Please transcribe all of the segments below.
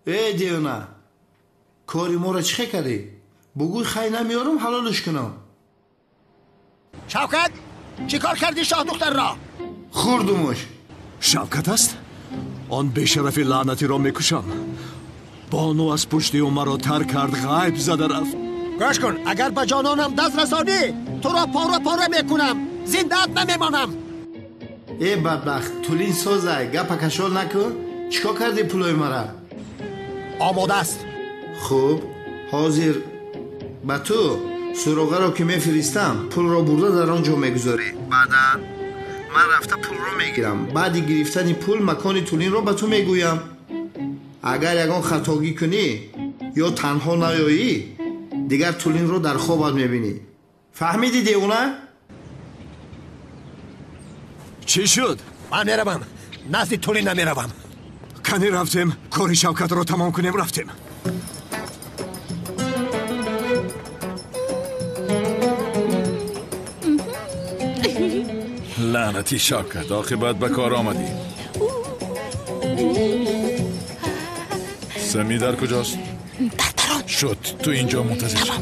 Э девона, кори моро чӣ хе кардӣ? Бугӯй хай намеёрам, ҳалолш кунам. Шавкат, чӣ кор кардӣ шоҳдухтарро? Хӯрдумуш. Шавкат аст? Он бешарафи лаънатиро мекушам. Бону аз пушти ӯ маро тарк кард, ғайб зада рафт. Гӯш кун, агар ба ҷононам даст расонӣ, туро пора пора мекунам, зиндаат намемонам. Э бадбахт, тулин созай, гапа кашол накун. Чӣ кор кардӣ пулои мара? Омода аст. Хуб, ҳозир ба ту суроғаро ки мефиристам, пулро бурда дар он ҷо мегузорӣ. Баъдан ман рафта пулро мегирам. Баъди гирифтани пул макони тулинро ба ту мегӯям. Агар ягон хатогӣ кунӣ ё танҳо наёӣ, дигар тулинро дар хобат мебинӣ. Фаҳмидӣ, девона? Чӣ шуд? Ман меравам, назди тулин намеравам. Кани рафтем, кори Шавкатро тамом кунем, рафтем. Лаънати Шавкат, оқибат ба кор омадӣ. Сами дар куҷост? Дар дарон. Шуд, ту инҷо мунтазир шав.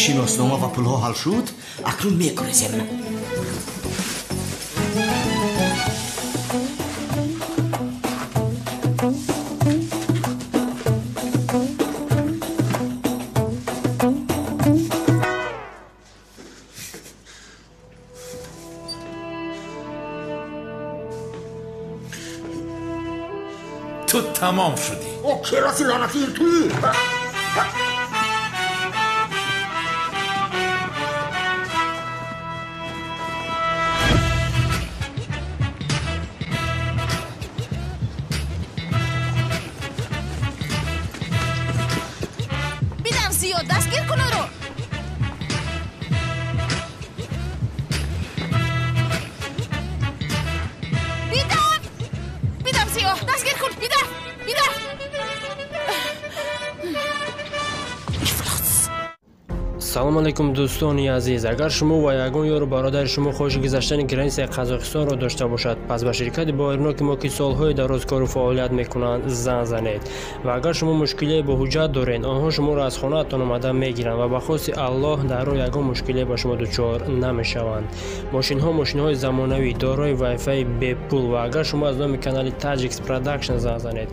Шиноснома ва пулҳо ҳал шуд, акнун мегурезем. Ту тамом шудӣ. О, кераси лаънатии туӣ! Бидам зиёд, дастгир кун ӯро. Бидам! Бидам зиёд, дастгир кун, бидам! Бидам! Ифлос. Салом алейкум, дӯстони азиз. Агар шумо ва ягон ёру бародари шумо хоҳиши гузаштани границаи Қазоқистонро дошта бошад, пас ба ширкати боваринок мо, ки солҳои дароз кору фаъолият мекунанд, занг занед. Ва агар шумо мушкилие бо ҳуҷҷат доред, онҳо шуморо аз хонаатон омада мегиранд ва ба хости Аллоҳ дар роҳ ягон мушкилие ба шумо дучор намешаванд. Мошинҳо мошинҳои замонавӣ, дорои вайфаи бепул, ва агар шумо аз номи канали Tajix Production занг занед,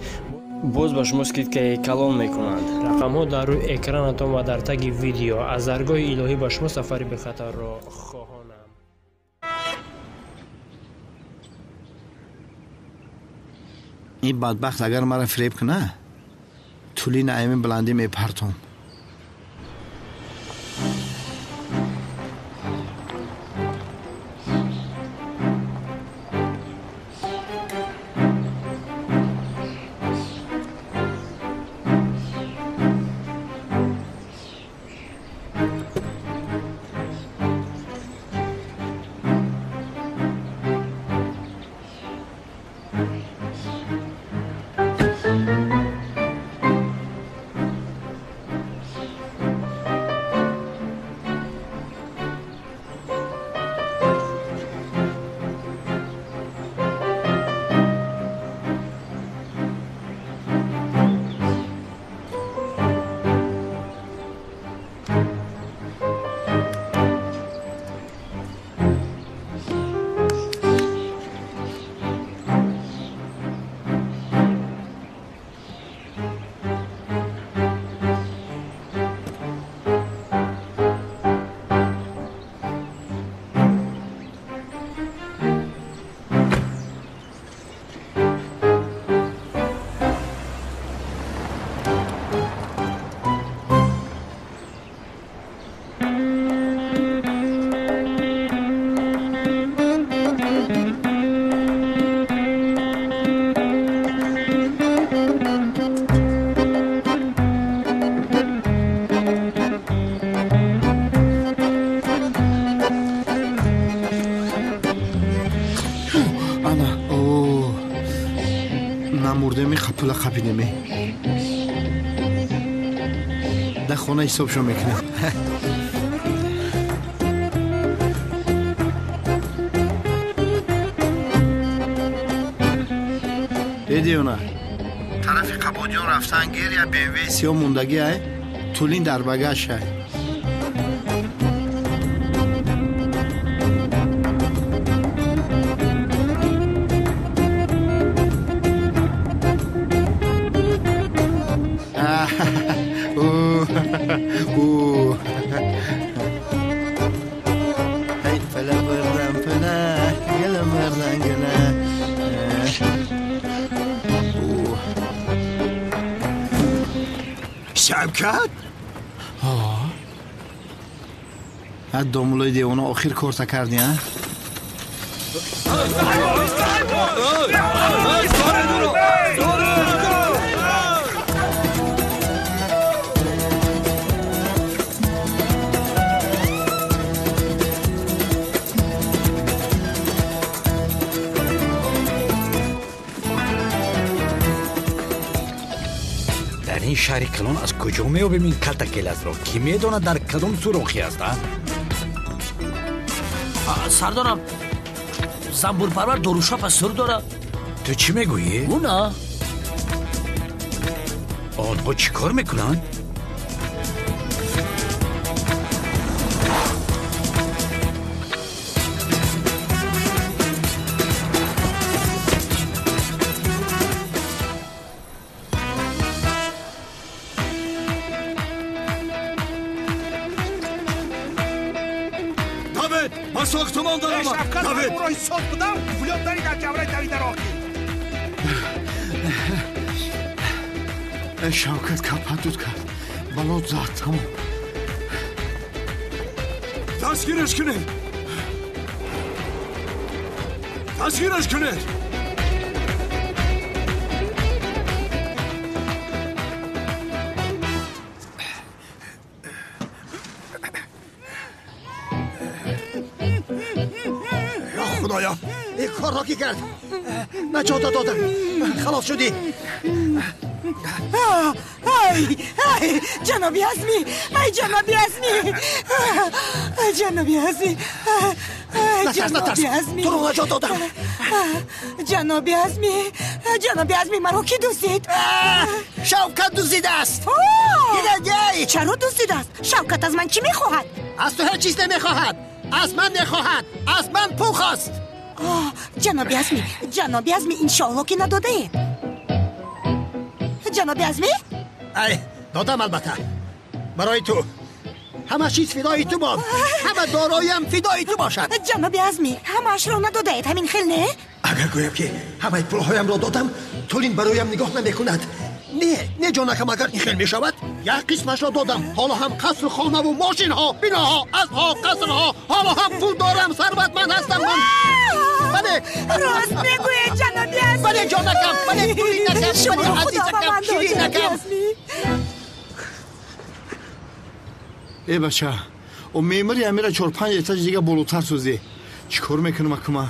боз ба шумо скидкаи калон мекунанд. Рақамҳо дар рӯи экранатон ва дар таги видео. Аз даргоҳи илоҳӣ ба шумо сафари бехатарро хоҳонам. Ин бадбахт агар маро фиреб куна, тулина аймин баландӣ мепартом. Пула қапидеме. Дар хона ҳисобшо мекунем. Э девона, тарафи Қабодиён рафтан гир я БМВ сиёҳ мондагӣ ай, тулин дар багаж ай. Шавкат? Ҳа, домулои девона охир корта кардӣ, а? Дар ин шаҳри калон аз куҷо меёбем ин калта келасро? Кӣ медонад дар кадом сурохӣ аст, а? Сардорам, занбурпарвар дорушапа сур дорад. Ту чӣ мегӯӣ? Ӯ на. Онҳо чӣ кор мекунанд? Сохтумон даромад. Давид! Роҳи соф будам, пулёт дари дар ҷавраи дави дар охир. Шавкат капатут кард. Балот зад, тамом. Дастгираш кунед! Дастгираш кунед! Худоё, ин корро ки кард? Наҷота додам, халос шудӣ. Ай, ай, ҷаноби Азмӣ, ай ҷаноби Азмӣ, ҷаноби Азмӣ, натарс, натарс, туро наҷот додам. Ҷаноби Азмӣ, ҷаноби Азмӣ, маро кӣ дуздид? Шавкат дуздидааст. Чаро дуздидааст? Шавкат аз ман чӣ мехоҳад? Аз ту ҳеҷ чиз намехоҳад. Аз ман мехоҳад. Аз ман пул хост. Ҷаноби Азмӣ, ҷаноби Азмӣ, иншоалло ки надодаед. Ҷаноби Азмӣ? Ай, додам албатта. Барои ту. Ҳама чиз фидои ту бод. Ҳама дороиам фидои ту бошад. Ҷаноби Азмӣ, ҳамаашро надодаед, ҳамин хел не? Агар гӯям ки ҳамаи пулҳоямро додам, Тулин бароям нигоҳ намекунад. Не, не ҷонакам, агар ин хел мешавад, як қисмашро додам. Ҳоло ҳам қасру хонаву мошинҳо, биноҳо, аспҳо, қасрҳо, ҳоло ҳам пул дорам, сарватманд ҳастам ман. Бале. Рост мегӯед, ҷаноби Азмӣ. Бале, ҷонакам, бале, Тулинакам, бале, азизакам, ширинакам. Э бача, о меъмори амира 4-5 этаж дига болотар созӣ. Чӣ кор мекунам акума?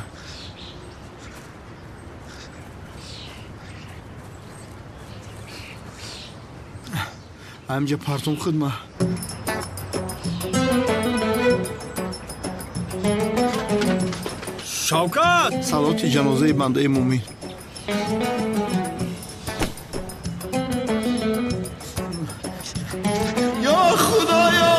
Ҳамҷа партум худма. Шавкат! Салоти ҷанозаи бандаи мӯмин. Ё Худоё!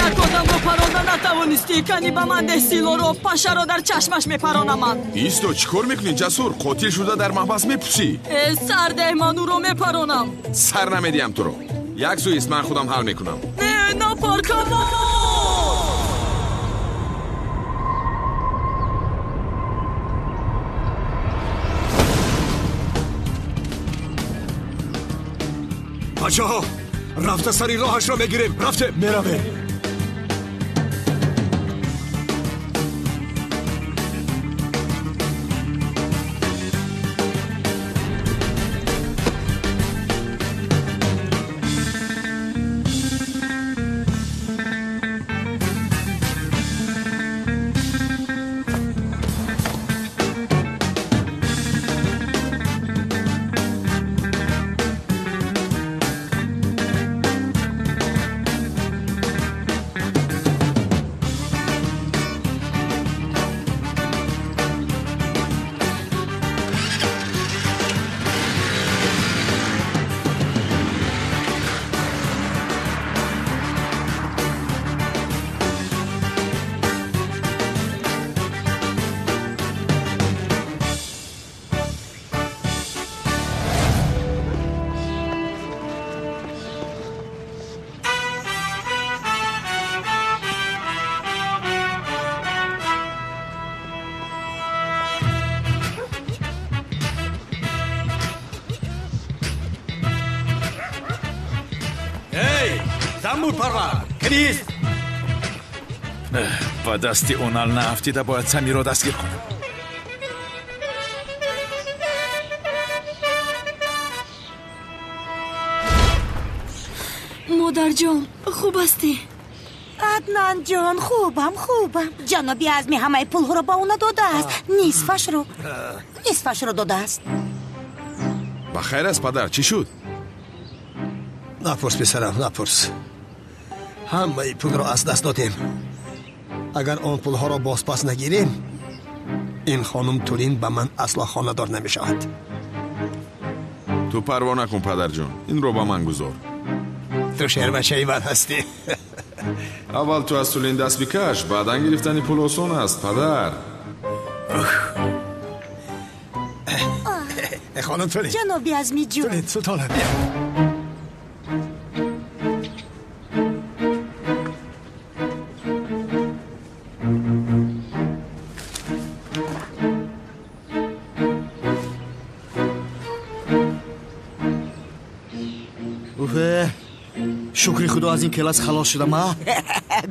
Як одамро паронда натавонистӣ, кани ба ман деҳ силоро, пашаро дар чашмаш мепаронаман. Исто, чӣ кор мекунӣ, Ҷасур? Қотил шуда дар маҳбас мепусӣ. Э, сар деҳ, ман ӯро мепаронам. Сар намедиҳам туро. Як сӯ ист, ман худам ҳал мекунам. Не, напар, Камол! Бачаҳо, рафта сари роҳашро мегирем. Рафте, меравем. Замбурпарвар, крист! Ба дасти Онал наафтида бояд Самирро дастгир кунам. Модарҷон, хуб ҳастӣ? Аднанҷон, хубам, хубам. Ҷаноби Азми ҳамаи пулҳоро ба ӯ надодааст. Нисфашро додааст. Ба хайр аст, падар, чӣ шуд? Напурс, писарам, напурс. Ҳамаи пулро аз даст додем. Агар он пулҳоро бозпас нагирем, ин хонум Тулин ба ман асло хонадор намешавад. Ту парво накун, падарҷон, инро ба ман гузор. Ту шербачаи ман ҳастӣ. Аввал ту аз Тулин даст бикаш, баъдан гирифтани пул осон аст, падар. Хонум Тулин. Ҷаноби Азмиҷон. Тулин, султонам, бия. Шукри худо, аз ин келас халос шудам, а?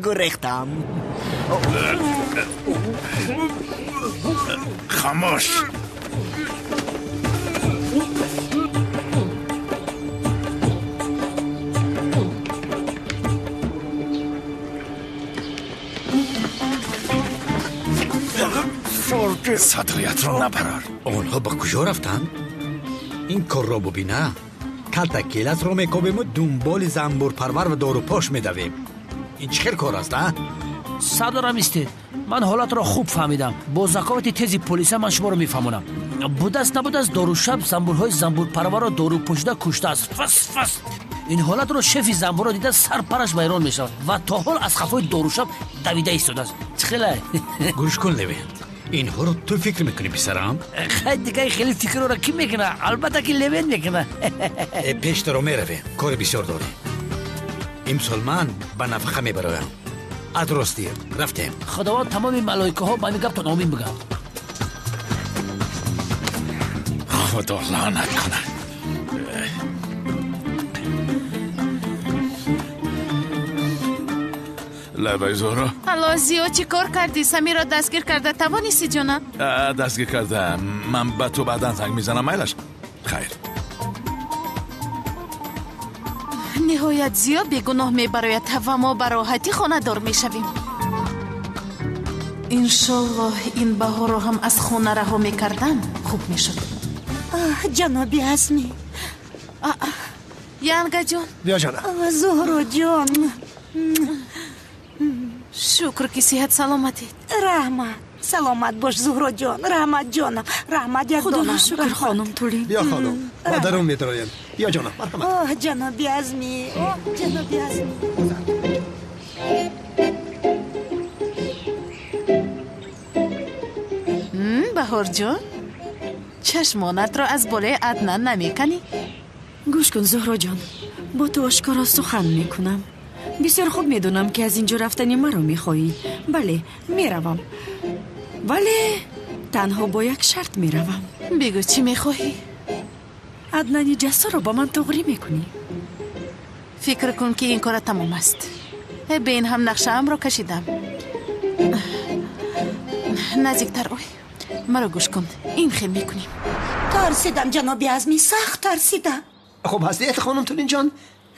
Гурехтам. Хамош! Садоятро набарор. Онҳо ба куҷо рафтанд? Ин корро бубина. Калта келасро мекобему дунболи замбурпарвар ва дорупош медавем. Ин чӣ хел кор аст, а? Сардорам, истед. Ман ҳолатро хуб фаҳмидам. Бо заковати тези полиса ман шуморо мефаҳмонам. Будааст набудааст, дорушаб замбурҳои замбурпарварро дорупошида куштааст. Фас фас. Ин ҳолатро шефи замбурро дида сарпараш вайрон мешавад ва то ҳол аз хафои дорушаб давида истодааст. Чӣ хелай? Гӯш кун, Левент. Инҳоро ту фикр мекунӣ, писарам? Хай, дигар хеле фикрро кӣ мекуна? Албатта ки Левент мекуна. Пештаро меравем, кори бисёр дорем. Имсол ман ба нафақа мебароям. Аз ростӣ рафтем. Худованд тамоми малоикаҳо ба ҳамин гаптон омин бигӯянд. Худо лаънат кунад. Лабай, Зуҳро. Алло, Зиё, чӣ кор кардӣ? Самирро дастгир карда тавонистӣ, ҷонам? Дастгир карда. Ман ба ту баъдан занг мезанам, майлаш? Хайр. Ниҳоят Зиё бегуноҳ мебарояд ва мо ба роҳатӣ хонадор мешавем. Иншоллоҳ, ин баҳорро ҳам аз хона раҳо мекардам, хуб мешуд. Ҷаноби Азмӣ. Янгаҷон. Биё, ҷонам. Зуҳроҷон. Шукр, ки сиҳат саломатед. Раҳмат. Саломат бош, Зуҳроҷон. Раҳмат, ҷонам. Раҳмат, як донам. Худоро шукр, хонум Тулин. Биё, хонум, ба дарун медароем. Биё, ҷонам, марҳамат. Оҳ, ҷаноби Азмӣ. Оҳ, ҷаноби Азмӣ. Баҳорҷон, чашмонатро аз болои Аднан намеканӣ? Гӯш кун, Зуҳроҷон, бо ту ошкоро сухан мекунам. Бисёр хуб медонам, ки аз ин ҷо рафтани маро мехоҳӣ. Бале, меравам. Вале танҳо бо як шарт меравам. Бигӯ, чӣ мехоҳӣ? Аднани ҷассорро ба ман туғрӣ мекунӣ. Фикр кун, ки ин кора тамом аст. Бе ин ҳам нақшаамро кашидам. Наздиктар ой. Маро гӯш кун. Ин хел мекунем. Тарсидам, ҷаноби Азмӣ, сахт тарсидам. Хуб ҳастед, хонум Тулинҷон?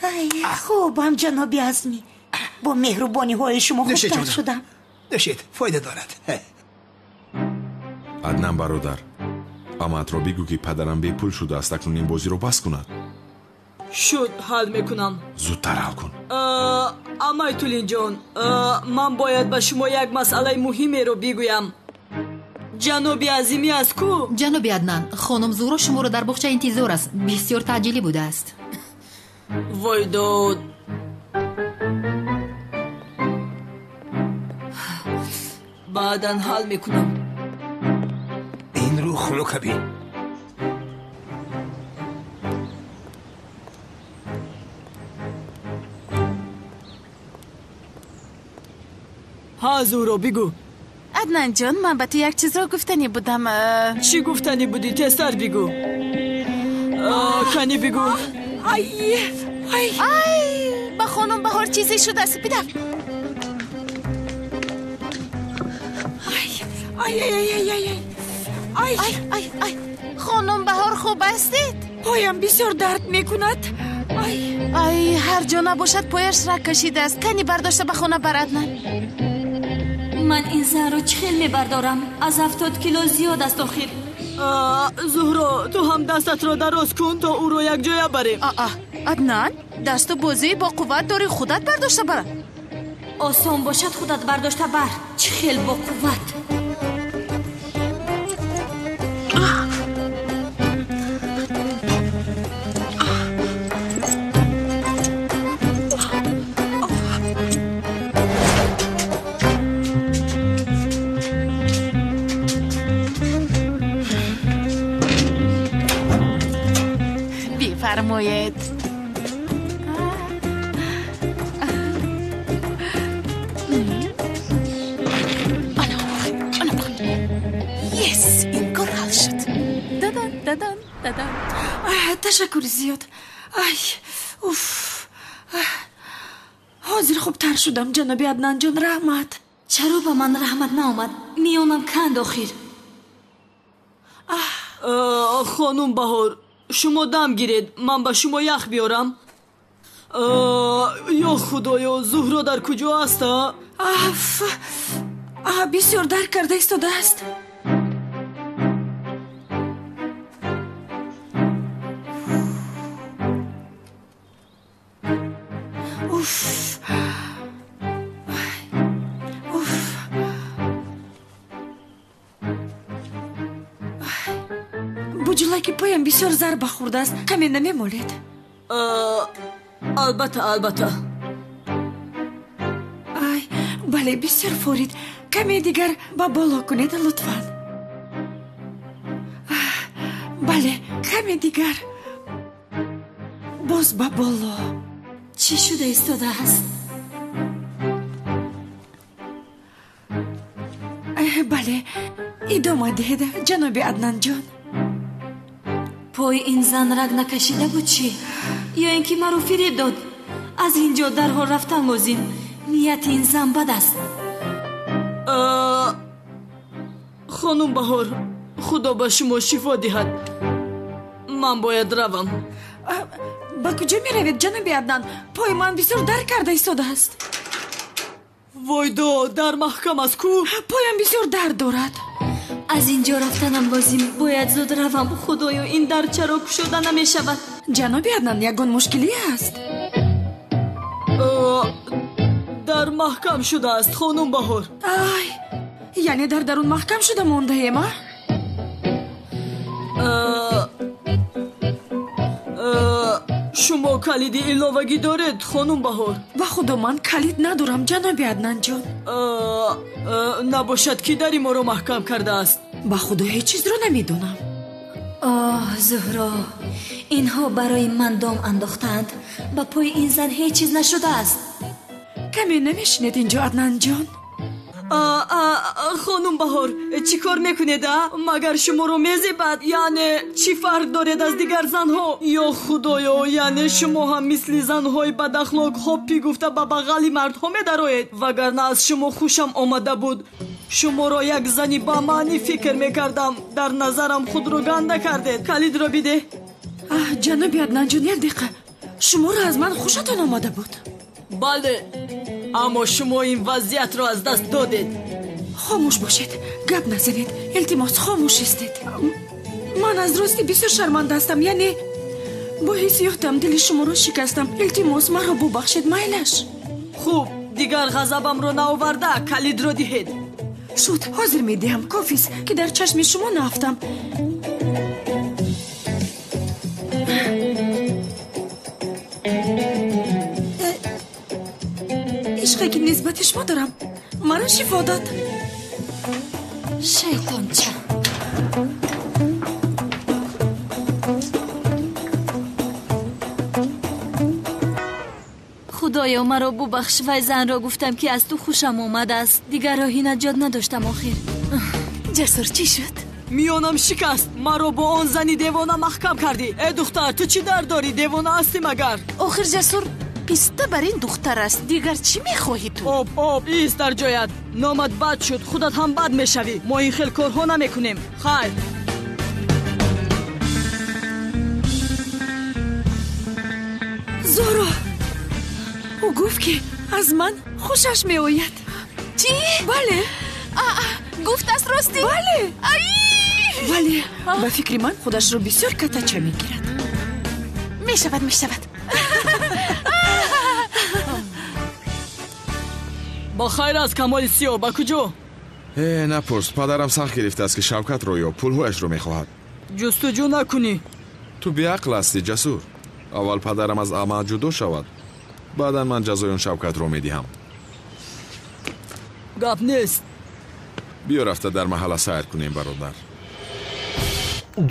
Ай, хубам, ҷаноби Азмӣ. Бо меҳрубониҳои шумо хубтар шудам. Нӯшед, фоида дорад. Аднан бародар, амаатро бигӯ, ки падарам бепул шудааст, акнун ин бозиро бас кунад. Шуд, ҳал мекунам. Зудтар ҳал кун. Амай Тулинҷон, ман бояд ба шумо як масъалаи муҳимеро бигӯям. Ҷаноби Азимӣ аз ку? Ҷаноби Аднан, хонум Зуҳро шуморо дар боғча интизор аст. Бисёр таъҷилӣ будааст. Вой дод. Баъдан ҳал мекунам. Ин рӯ хунука бин. Ҳа, Зуҳро, бигӯ. Аднанҷон, ман ба ту як чизро гуфтанӣ будам. Чӣ гуфтанӣ будӣ? Тезтар бигӯ. Кани бигӯ. Ай, ай, ба Ба хонум Баҳор чизе шудааст. Бидав. Ай, ай, ай, ай, ай, ай, ай, ай, ай, хонум Баҳор, хуб ҳастед? Поям бисёр дард мекунад. Ай, ай, ҳар ҷо набошад, пояш раг кашидааст. Кани бардошта ба хона бар, Аднан. Ман ин занро чӣ хел мебардорам? Аз 70 кило зиёд аст охир. Зуҳро, ту ҳам дастатро дароз кун, то ӯро якҷоя барем. Аа, Аднан, дасту бозии бо қувват дорӣ, худат бардошта бара. Осон бошад, худат бардошта бар. Чӣ хел бо қувват. Бифармоед. Yes, ин кор ҳал шуд. Дадан, дадан, дадан. Ташаккури зиёд. Ай, уф, ҳозир хубтар шудам, ҷаноби Аднанҷон, раҳмат. Чаро ба ман раҳмат наомад? Миёнам канд охир. Хонум Баҳор, шумо дам гиред, ман ба шумо ях биёрам. Ё худоё, Зуҳро дар куҷо аст? Аф, бисёр дард карда истодааст. Уф, уф. Буҷулаки поям бисёр зарба хӯрдааст, каме намемолед? Албатта, албатта. Ай, бале, бисёр форид. Каме дигар ба боло кунед, лутфан. Бале, каме дигар, боз ба боло. Чӣ шуда истодааст? Бале, идома диҳед, ҷаноби Аднанҷон. Пои ин зан раг накашида буд чӣ? Ё ин ки маро фиреб дод? Аз ин ҷо дарҳол рафтан лозим. Нияти ин зан бад аст. Хонум Баҳор, худо ба шумо шифо диҳад. Ман бояд равам. Ба куҷо меравед, ҷаноби Аднан? Пои ман бисёр дард карда истодааст. Войдо, дар маҳкам аст ку? Поям бисёр дард дорад. Аз ин ҷо рафтанам лозим, бояд зуд равам. Худоё, ин дар чаро кушода намешавад? Ҷаноби Аднан, ягон мушкилӣ аст? Дар маҳкам шудааст, хонум Баҳор. Ай, яъне дар дарун маҳкам шуда мондаем, а? Шумо калиди иловагӣ доред, хонум Баҳор? Ба худо, ман калид надорам, ҷаноби Аднанҷон. Набошад, ки дари моро маҳкам кардааст? Ба худо, ҳеҷ чизро намедонам. Оҳ, Зуҳро, инҳо барои ман дом андохтаанд. Ба пои ин зан ҳеҷ чиз нашудааст. Каме намешинед инҷо, Аднанҷон? Хонум Баҳор, чӣ кор мекунед, а? Магар шуморо мезебад? Яъне чӣ фарқ доред аз дигар занҳо? Ё худоё, яъне шумо ҳам мисли занҳои бадахлоқ ҳоппӣ гуфта ба бағали мардҳо медароед? Вагарна аз шумо хушам омада буд. Шуморо як зани бамаънӣ фикр мекардам. Дар назарам худро ганда кардед. Калидро бидеҳ. Ҷаноби Аднанҷон, як дақиқа, шуморо аз ман хушатон омада буд? Бале, аммо шумо ин вазъиятро аз даст додед. Хомӯш бошед, гап назанед, илтимос, хомӯш истед. Ман аз рости бисёр шарманда ҳастам, яъне бо ҳиссиётам дили шуморо шикастам. Илтимос, маро бубахшед, майлаш. Хуб, дигар ғазабамро наоварда, калидро диҳед. Шуд, ҳозир медиҳам. Кофист, ки дар чашми шумо наафтам. Ишқе ки нисбати шумо дорам, маро шифо дод. Шайтонча. Худоё, маро бубахш. Вай занро гуфтам, ки аз ту хушам омадааст. Дигар роҳи наҷот надоштам охир. Ҷасур, чӣ шуд? Миёнам шикаст. Маро бо он зани девона маҳкам кардӣ. Э, духтар, ту чӣ дард дорӣ? Девона ҳастӣ магар? Охир, Ҷасур, Писта бар ин духтар аст. Дигар чӣ мехоҳӣ ту? Об, об, ист дар ҷоят. Номат бад шуд, худат ҳам бад мешавӣ. Мо ин хел корҳо намекунем. Хайр. Зоро, ӯ гуфт, ки аз ман хушаш меояд. Чӣ? Бале. Гуфтааст ростӣ? Бале. Вале ба фикри ман худашро бисёр катача мегирад. Мешавад, мешавад. Ба хайр аст, Камоли Сиёҳ, ба куҷо? Э, напурс, падарам сахт гирифтааст, ки Шавкатро ё пулҳояшро мехоҳад. Ҷустуҷӯ накунӣ. Ту беақл ҳастӣ, Ҷасур. Аввал падарам аз амал ҷудо шавад, баъдан ман ҷазои он Шавкатро медиҳам. Гап нест. Биё рафта дар маҳалла сайр кунем, бародар.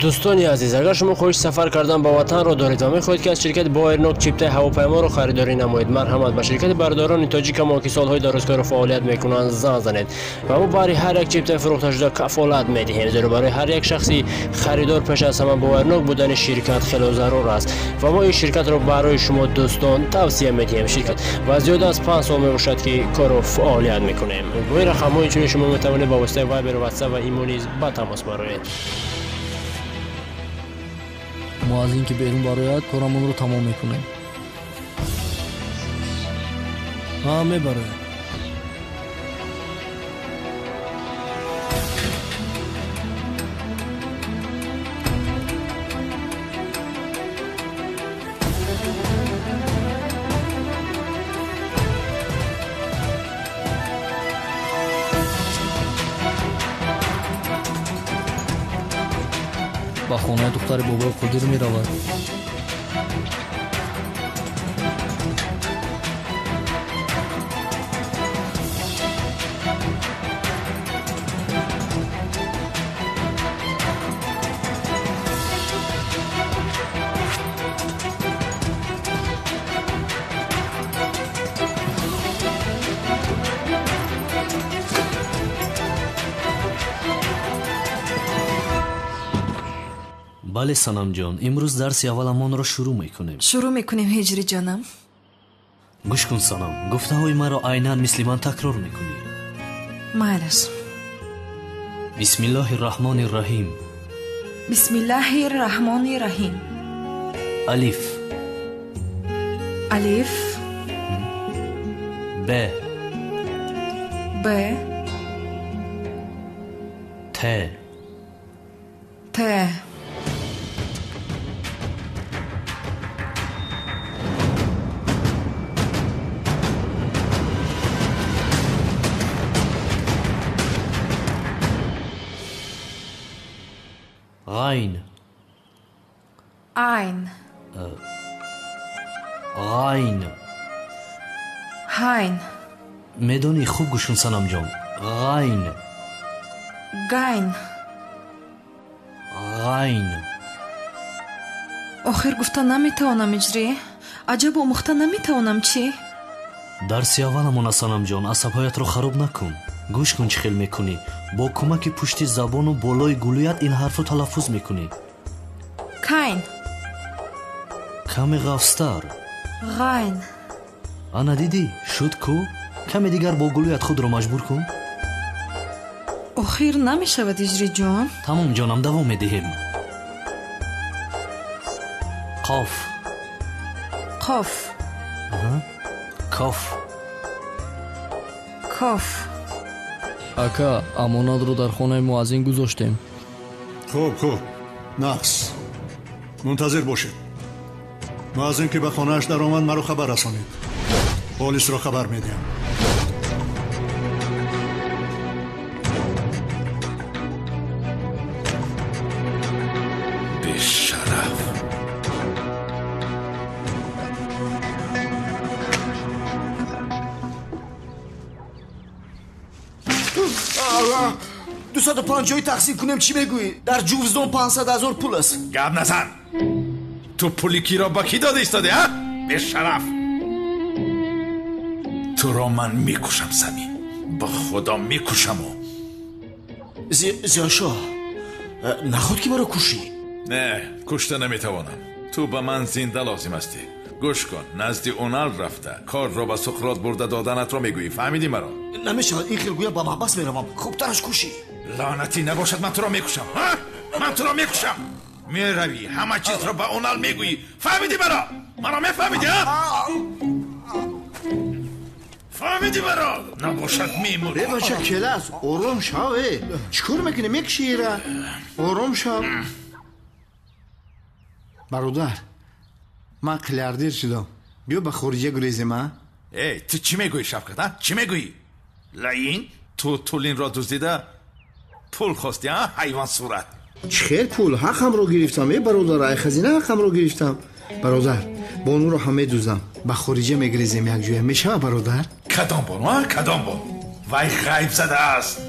Дӯстони азиз, агар шумо хоҳиши сафар кардан ба ватанро доред ва мехоҳед, ки аз ширкати Боэрнок чиптаи ҳавопайморо харидорӣ намоед, марҳамат, ба ширкати бародарони тоҷикамо, ки солҳои дарозкору фаъолият мекунанд, занг занед ва мо барои ҳар як чиптаи фурӯхташуда кафолат медиҳем, зеро барои ҳар як шахси харидор пеш аз ҳама боварнок будани ширкат хело зарур аст ва мо ин ширкатро барои шумо дӯстон тавсия медиҳем. Ширкат ва зиёда аз 5 сол мебошад, ки кору фаъолият мекунем. Бо ин рақамҳо инчунин шумо метавонед ба воситаи Вайбер, Ватсап ва Имо низ ба тамос бароед. Мо аз ин ки берун барояд, корамонро тамом мекунем. Ҳа, мебарояд. Ба хонаи духтари бобои Қодир меравад. Бале, Санамҷон, имрӯз дарси авваламонро шурӯъ мекунем. Шурӯъ мекунем, Ҳиҷриҷонам. Гӯш кун, Санам, гуфтаҳои маро айнан мисли ман такрор мекунӣ. Майлаш. Бисмиллоҳи раҳмони раҳим. Бисмиллоҳи раҳмони раҳим. Алиф. Алиф. Б. Б. Т. Т. Ғайн. Айн. Ғайн. Ҳайн. Медонӣ, хуб гӯш кун, Санамҷон. Ғайн. Гайн. Ғайн. Охир гуфта наметавонам, Иҷрӣ. Аҷаб омӯхта наметавонам, чӣ? Дарси авваламона, Санамҷон, асабҳоятро хароб накун. Гӯш кун, чӣ хел мекунӣ. Бо кӯмаки пушти забону болои гулӯят ин ҳарфро талаффуз мекунӣ. Кайн. Каме ғафзтар. Ғайн. Ана дидӣ, шуд ку? Каме дигар бо гулӯят худро маҷбур кун. Охир намешавад, Иҷриҷон. Тамом, ҷонам, давом медиҳем. Қоф. Қоф. Коф. Коф. Ака, амонатро дар хонаи муаззин гузоштем. Хуб, хуб, нақс. Мунтазир бошед. Муаззин ки ба хонааш даромад, маро хабар расонед. Полисро хабар медиҳам. Бешараф. 250 тақсим кунем, чӣ мегӯӣ? Дар ҷувздон 500 000 пул аст. Гап назан. Ту пули киро ба кӣ дода истоди, а? Бешараф. Туро ман мекушам, Сами. Ба худо мекушаму. Зиёшоҳ, наход ки маро кушӣ? Не, кушта наметавонам. Ту ба ман зинда лозим ҳастӣ. Гӯш кун, назди Унал рафта корро ба Суқрот бурда доданатро мегӯӣ. Фаҳмидӣ маро? Намешавад, ин хел гӯя ба маҳбас меравам. Хубтараш кушӣ. Лаънатӣ набошад, ман туро мекушам. Ман туро мекушам. Меравӣ, ҳама чизро ба Унал мегӯӣ. Фаҳмидӣ маро? Маро мефаҳмидӣ, фаҳмидӣ маро? Набошад мемурӣ. Э бача, келас, ором шав. Э чӣ кор мекунӣ? Мекушӣ ира. Ором шав. Бародар, ман қилярдир шудам. Биё ба хориҷа гурезем, а? Эй, ту чӣ мегӯӣ, Шавкат, а? Чӣ мегӯӣ? Лаин, ту Тулинро дуздида пул хостӣ, а? Ҳайвон сурат. Чӣ хел пул? Ҳақамро гирифтам, э бародар, ай хазина ҳақамро гирифтам. Бародар, бонуро ҳам медуздам. Ба хориҷа мегурезем якҷоя. Мешавад, бародар? Кадом бону, а? Кадом бону? Вай ғайб задааст.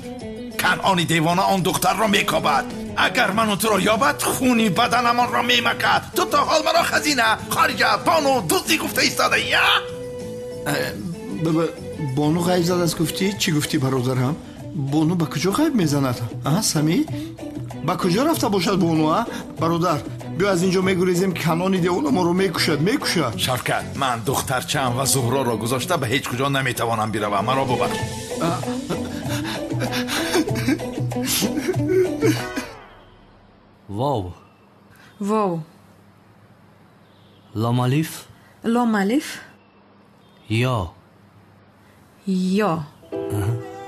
Канъони девона он духтарро мекобад. Агар ману туро ёбад, хуни баданамонро мемакад. Ту то ҳол маро хазина, хориҷа, бону, дуздӣ гуфта истодаӣ, а? Бону ғайб задааст гуфтӣ? Чӣ гуфтӣ, бародарам? Бону ба куҷо ғайб мезанад? А, Самӣ? Ба куҷо рафта бошад бону, а? Бародар, биё аз ин ҷо мегурезем, канони девона моро мекушад, мекушад. Шавкат, ман духтарчаам ва Зуҳроро гузошта ба ҳеҷ куҷо наметавонам биравам. Маро бубахш. Вов. Вов. Лом алиф. Лом алиф. Ё. Ё.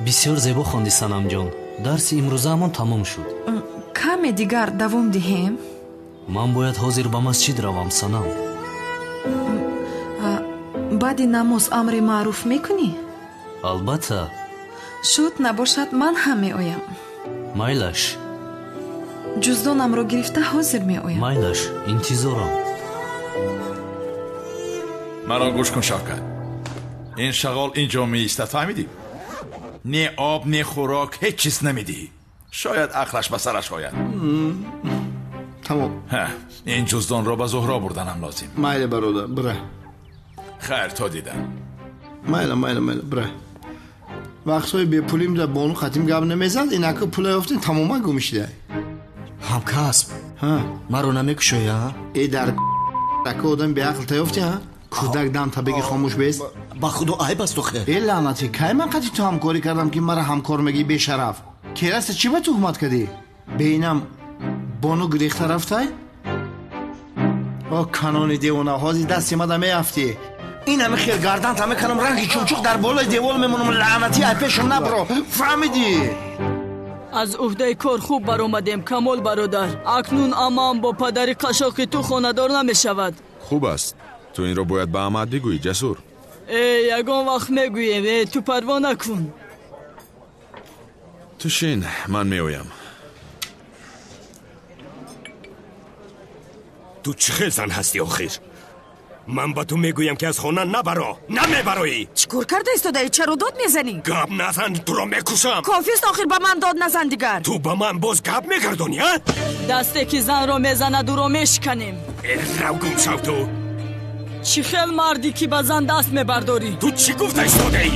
Бисёр зебо хонди, Санамҷон. Дарси имрӯзаамон тамом шуд. Каме дигар давом диҳем? Ман бояд ҳозир ба масҷид равам, Санам. Баъди намоз амри маъруф мекунӣ? Албатта. Шуд, набошад, ман ҳам меоям. Майлаш. Ҷуздонамро гирифта ҳозир меоям. Майлаш, интизорам. Маро гӯш кун, Шавкат. Ин шағол ин ҷо меистад, фаҳмидӣ? Не об, не хӯрок, ҳеҷ чиз намедиҳӣ. Шояд ақлаш ба сараш ояд. Тамом. Ин ҷуздонро ба Зуҳро бурданам лозим. Майли, бародар, бира. Хайр, то дидан. Майла, майла, майла, бира. Вақтҳои бепулим дар бону қатим гап намезад, инака пула ёфтем, тамоман гум шида. Ҳамкасб, маро намекушоӣ, а? Э дар ака одам беақл та ёфтӣ, а? Кӯдак дам табеги хомӯш бест. Ба худо айб аст охир. Э лаънатӣ, кай ман қати ту ҳамкорӣ кардам, ки мара ҳамкор мегӣ, бешараф? Кераста чӣ ба туҳмат кардӣ? Бeinам бону гирехта рафтай? О канони девона, ҳозир дасти мада меафтӣ. Ин ҳами хел гардан та мекунам, ранги чумчуқ дар болои девол мемонам. Лаънатӣ, ай пешам набро, фаҳмидӣ? Аз уҳдаи кор хуб баромадем, Камол бародар. Акнун амаам бо падари қашоқи ту хонадор намешавад. Хуб аст. Ту инро бояд ба амаат бигӯӣ, Ҷасур. Э, ягон вақт мегӯем. Э, ту парво накун. Ту шин, ман меоям. Ту чӣ хел зан ҳастӣ охир? Ман ба ту мегӯям, ки аз хона набаро, намебароӣ. Чӣ кор карда истодаӣ? Чаро дод мезанӣ? Гап назан, туро мекушам. Кофист охир, ба ман дод назан дигар. Ту ба ман боз гап мегардонӣ, а? Дасте ки занро мезанад, ӯро мешиканем. Э, рав гум шав ту. Чӣ хел мардӣ, ки ба зан даст мебардорӣ? Ту чӣ гуфта истодаӣ?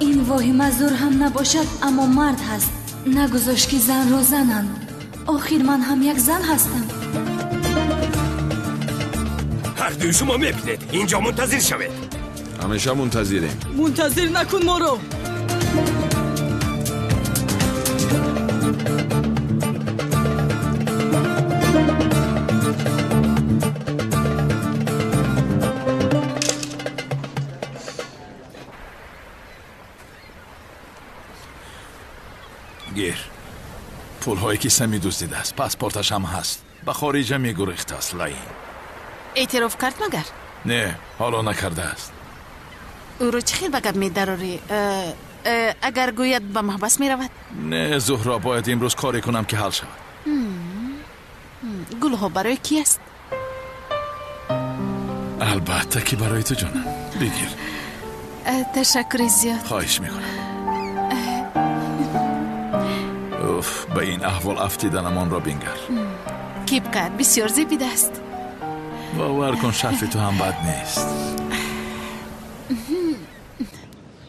Ин воҳима зур ҳам набошад, аммо мард ҳаст. Нагузошт, ки занро зананд. Охир ман ҳам як зан ҳастам. Ҳардуи шумо мебинед, инҷо мунтазир шавед. Ҳамеша мунтазирем. Мунтазир накун моро. Гир, пулҳое ки Сами дуздидааст, паспорташ ҳам ҳаст. Ба хориҷа мегурехтааст, лаин. Эътироф кард магар? Не, ҳоло накардааст. Ӯро чӣ хел ба гап медарорӣ? Агар гӯяд, ба маҳбас меравад? Не, Зуҳро, бояд имрӯз коре кунам, ки ҳал шавад. Гулҳо барои кӣ аст? Албатта, ки барои ту, ҷонам. Бигир. Ташаккури зиёд. Хоҳиш мекунам. Уф, ба ин аҳвол афтиданамонро бингар. Кипкат бисёр зебидааст. Бовар кун, шарфи ту ҳам бад нест.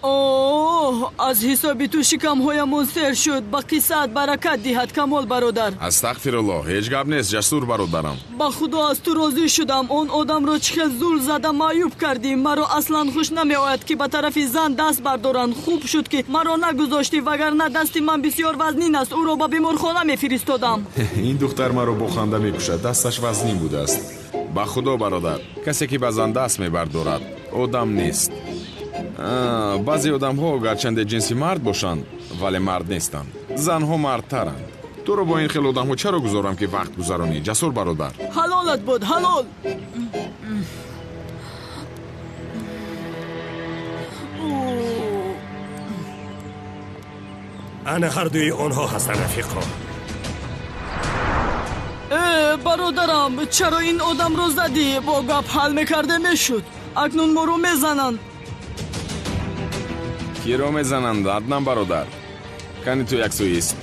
Оҳ, аз ҳисоби ту шикамҳоямон сер шуд. Ба қиссаат баракат диҳад, Камол бародар. Астағфируллоҳ, ҳеҷ гап нест, Ҷасур бародарам. Ба худо аз ту розӣ шудам. Он одамро чӣ хел зул зада маъюб кардӣ. Маро аслан хуш намеояд, ки ба тарафи зан даст бардоранд. Хуб шуд, ки маро нагузоштӣ, вагарна дасти ман бисёр вазнин аст. Ӯро ба беморхона мефиристодам. Ин духтар маро бо ханда мекушад. Дасташ вазнин будааст. Ба худо бародар, касе ки ба зан даст мебардорад, одам нест. Баъзе одамҳо гарчанде ҷинси мард бошанд, вале мард нестанд. Занҳо мардтаранд. Туро бо ин хел одамҳо чаро гузорам, ки вақт гузаронӣ, Ҷасур бародар? Ҳалолат буд, ҳалол. Ана ҳардуи онҳо ҳастанд, рафиқо. Э, бародарам, чаро ин одамро задӣ? Бо гап ҳал мекарде мешуд. Акнун моро мезананд. Киро мезананд, Аднан бародар? Кани ту яксӯист.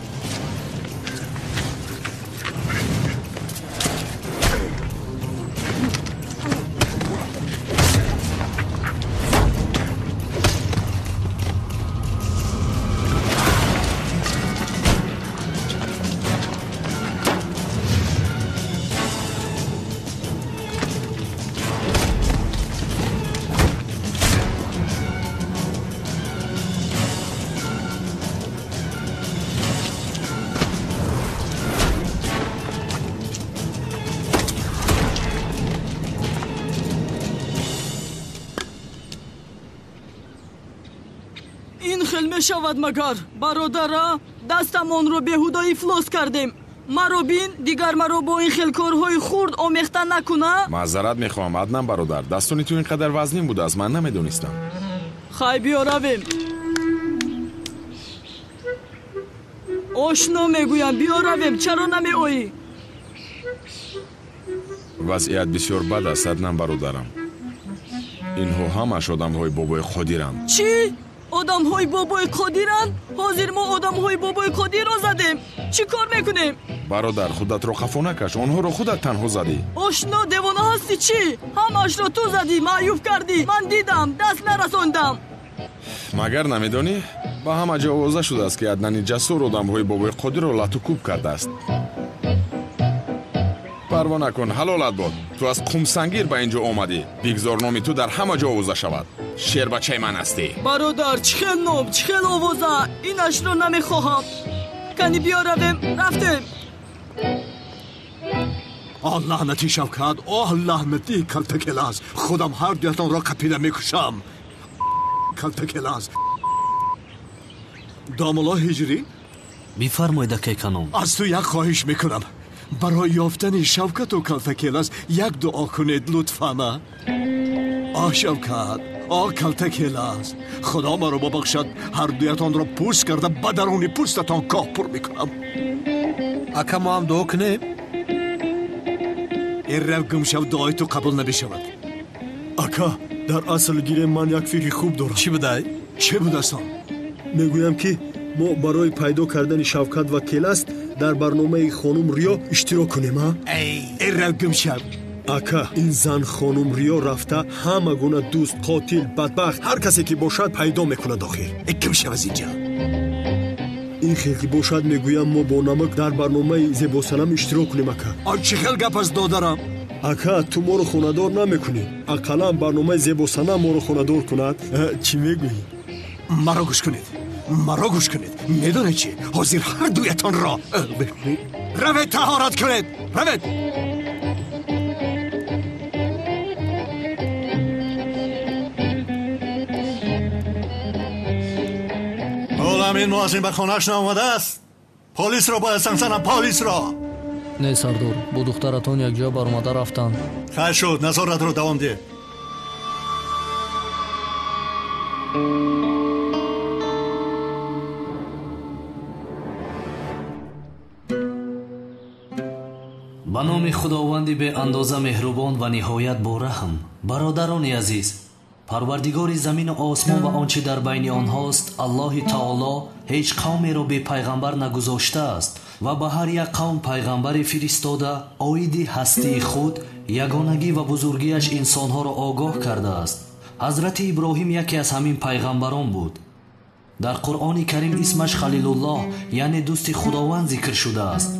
Ин хел мешавад магар, бародара? Дастамонро беҳуда ифлос кардем. Маро бин, дигар маро бо ин хел корҳои хурд омехта накуна. Маъзарат мехоҳам, Аднан бародар. Дастони ту ин қадар вазнин будааст, ман намедонистам. Хай, биё равем. Ошно мегӯям, биё равем. Чаро намеоӣ? Вазъият бисёр бад аст, Аднан бародарам. Инҳо ҳамаш одамҳои бобои Қодиранд. Чӣ? Одамҳои бобои Қодиранд? Ҳозир мо одамҳои бобои Қодирро задем. Чӣ кор мекунем? Бародар, худатро хафо накаш. Онҳоро худат танҳо задӣ. Ошно, девона ҳастӣ чӣ? Ҳамашро ту задӣ, маъюб кардӣ. Ман дидам, даст нарасондам. Магар намедонӣ? Ба ҳама ҷо овоза шудааст, ки Аднани Ҷасур одамҳои бобои Қодирро лату кӯб кардааст. Парво накун, ҳалолат бод. Ту аз Қумсангир ба ин ҷо омадӣ. Бигзор номи ту дар ҳама ҷо овоза шавад. Шербачаи ман ҳастӣ. Бародар, чӣ хел ном, чӣ хел овоза. Инашро намехоҳам. Кани биё равем. Рафтем. Оҳ, лаънати Шавкат, оҳ, лаънати Калтакелас. Худам ҳар дуятонро қапида мекушам. Калтакелас. Домулло Ҳиҷрӣ? Бифармоед, акай Канон. Аз ту як хоҳиш мекунам. Барои ёфтани Шавкату Калтакелас як дуо кунед, лутфан. Оҳ, Шавкат, оҳ, Калтакелас. Худо маро бубахшад, ҳар дуятонро пӯст карда ба даруни пӯстатон коҳ пур мекунам. Ака, мо ҳам дуо кунем? Ин рав гум шав, дуои ту қабул намешавад. Ака, дар асл гирем, ман як фикри хуб дорам. Чӣ будай? Чӣ будааст он? Мегӯям, ки мо барои пайдо кардани Шавкат ва Келаст дар барномаи хонум Риё иштирок кунем, а? Эй, рав гум шав. Ака, ин зан хонум Риё рафта ҳама гуна дӯст, қотил, бадбахт, ҳар касе ки бошад, пайдо мекунад охир. Гум шав аз инҷа. Ин хел ки бошад, мегӯям, мо бо намак дар барномаи Зебосанам иштирок кунем, ака. Он чӣ хел гап аст, додарам? Ака, ту моро хонадор намекунӣ. Ақаллан барномаи Зебосанам моро хонадор кунад. Чӣ мегӯӣ? Маро гӯш кунед, маро гӯш кунед. Медонед чӣ? Ҳозир ҳар дуятонро равед, таҳорат кунед, равед. Ҳолам ин муаззин ба хонааш наомадааст. Полисро бояд занг занам, полисро. Не, сардор, бо духтаратон якҷоя баромада рафтанд. Хайр шуд, назоратро давом деҳ. Ба номи Худованди беандоза меҳрубон ва ниҳоят бораҳм. Бародарони азиз, Парвардигори замину осмон ва он чӣ дар байни онҳост, Аллоҳи таоло ҳеҷ қавмеро бепайғамбар нагузоштааст ва ба ҳар як қавм пайғамбаре фиристода, оиди ҳастии худ, ягонагӣ ва бузургиаш инсонҳоро огоҳ кардааст. Ҳазрати Иброҳим яке аз ҳамин пайғамбарон буд. Дар Қуръони Карим исмаш Халилуллоҳ, яъне дӯсти Худованд зикр шудааст.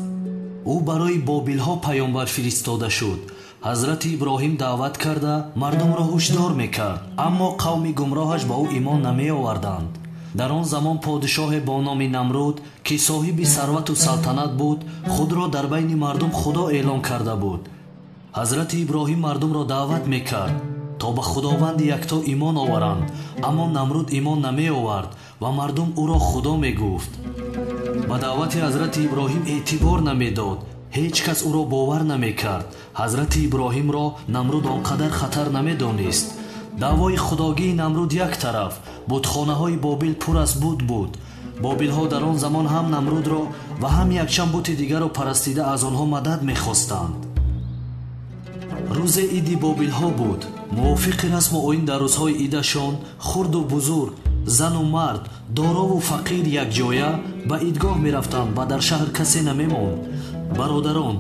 Ӯ барои бобилҳо паёмбар фиристода шуд. Ҳазрати Иброҳим даъват карда мардумро ҳушдор мекард, аммо қавми гумроҳаш ба ӯ имон намеоварданд. Дар он замон подишоҳе бо номи Намруд, ки соҳиби сарвату салтанат буд, худро дар байни мардум Худо эълон карда буд. Ҳазрати Иброҳим мардумро даъват мекард, то ба Худованди якто имон оваранд, аммо Намруд имон намеовард ва мардум ӯро Худо мегуфт. Ба даъвати ҳазрати Иброҳим эътибор намедод, ҳеҷ кас ӯро бовар намекард. Ҳазрати Иброҳимро Намруд он қадар хатар намедонист. Даъвои худогии Намруд як тараф, бутхонаҳои Бобил пур аз бут буд. Бобилҳо дар он замон ҳам Намрудро ва ҳам якчанд бути дигарро парастида аз онҳо мадад мехостанд. Рӯзе иди бобилҳо буд. Мувофиқи расму оин дар рӯзҳои идашон хурду бузург, зану мард, дорову фақир якҷоя ба идгоҳ мерафтанд ва дар шаҳр касе намемонд. Бародарон,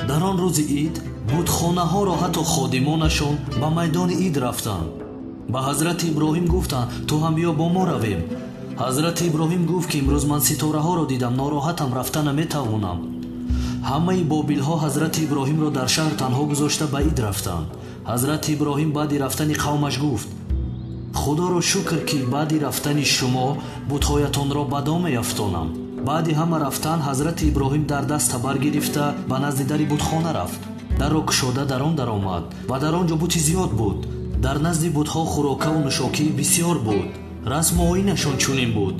дар он рӯзи ид бутхонаҳоро ҳатто ходимонашон ба майдони ид рафтанд. Ба ҳазрати Иброҳим гуфтанд: ту ҳам биё бо мо равем. Ҳазрати Иброҳим гуфт, ки имрӯз ман ситораҳоро дидам, нороҳатам, рафта наметавонам. Ҳамаи бобилҳо ҳазрати Иброҳимро дар шаҳр танҳо гузошта ба ид рафтанд. Ҳазрати Иброҳим баъди рафтани қавмаш гуфт: Худоро шукр, ки баъди рафтани шумо бутҳоятонро ба дом меафтонам. Баъди ҳама рафтан ҳазрати Иброҳим дар даст табар гирифта ба назди дари бутхона рафт. Дарро кушода дар он даромад ва дар он ҷо бути зиёд буд. Дар назди бутҳо хӯрокаву нӯшокии бисьёр буд. Расму оинашон чунин буд: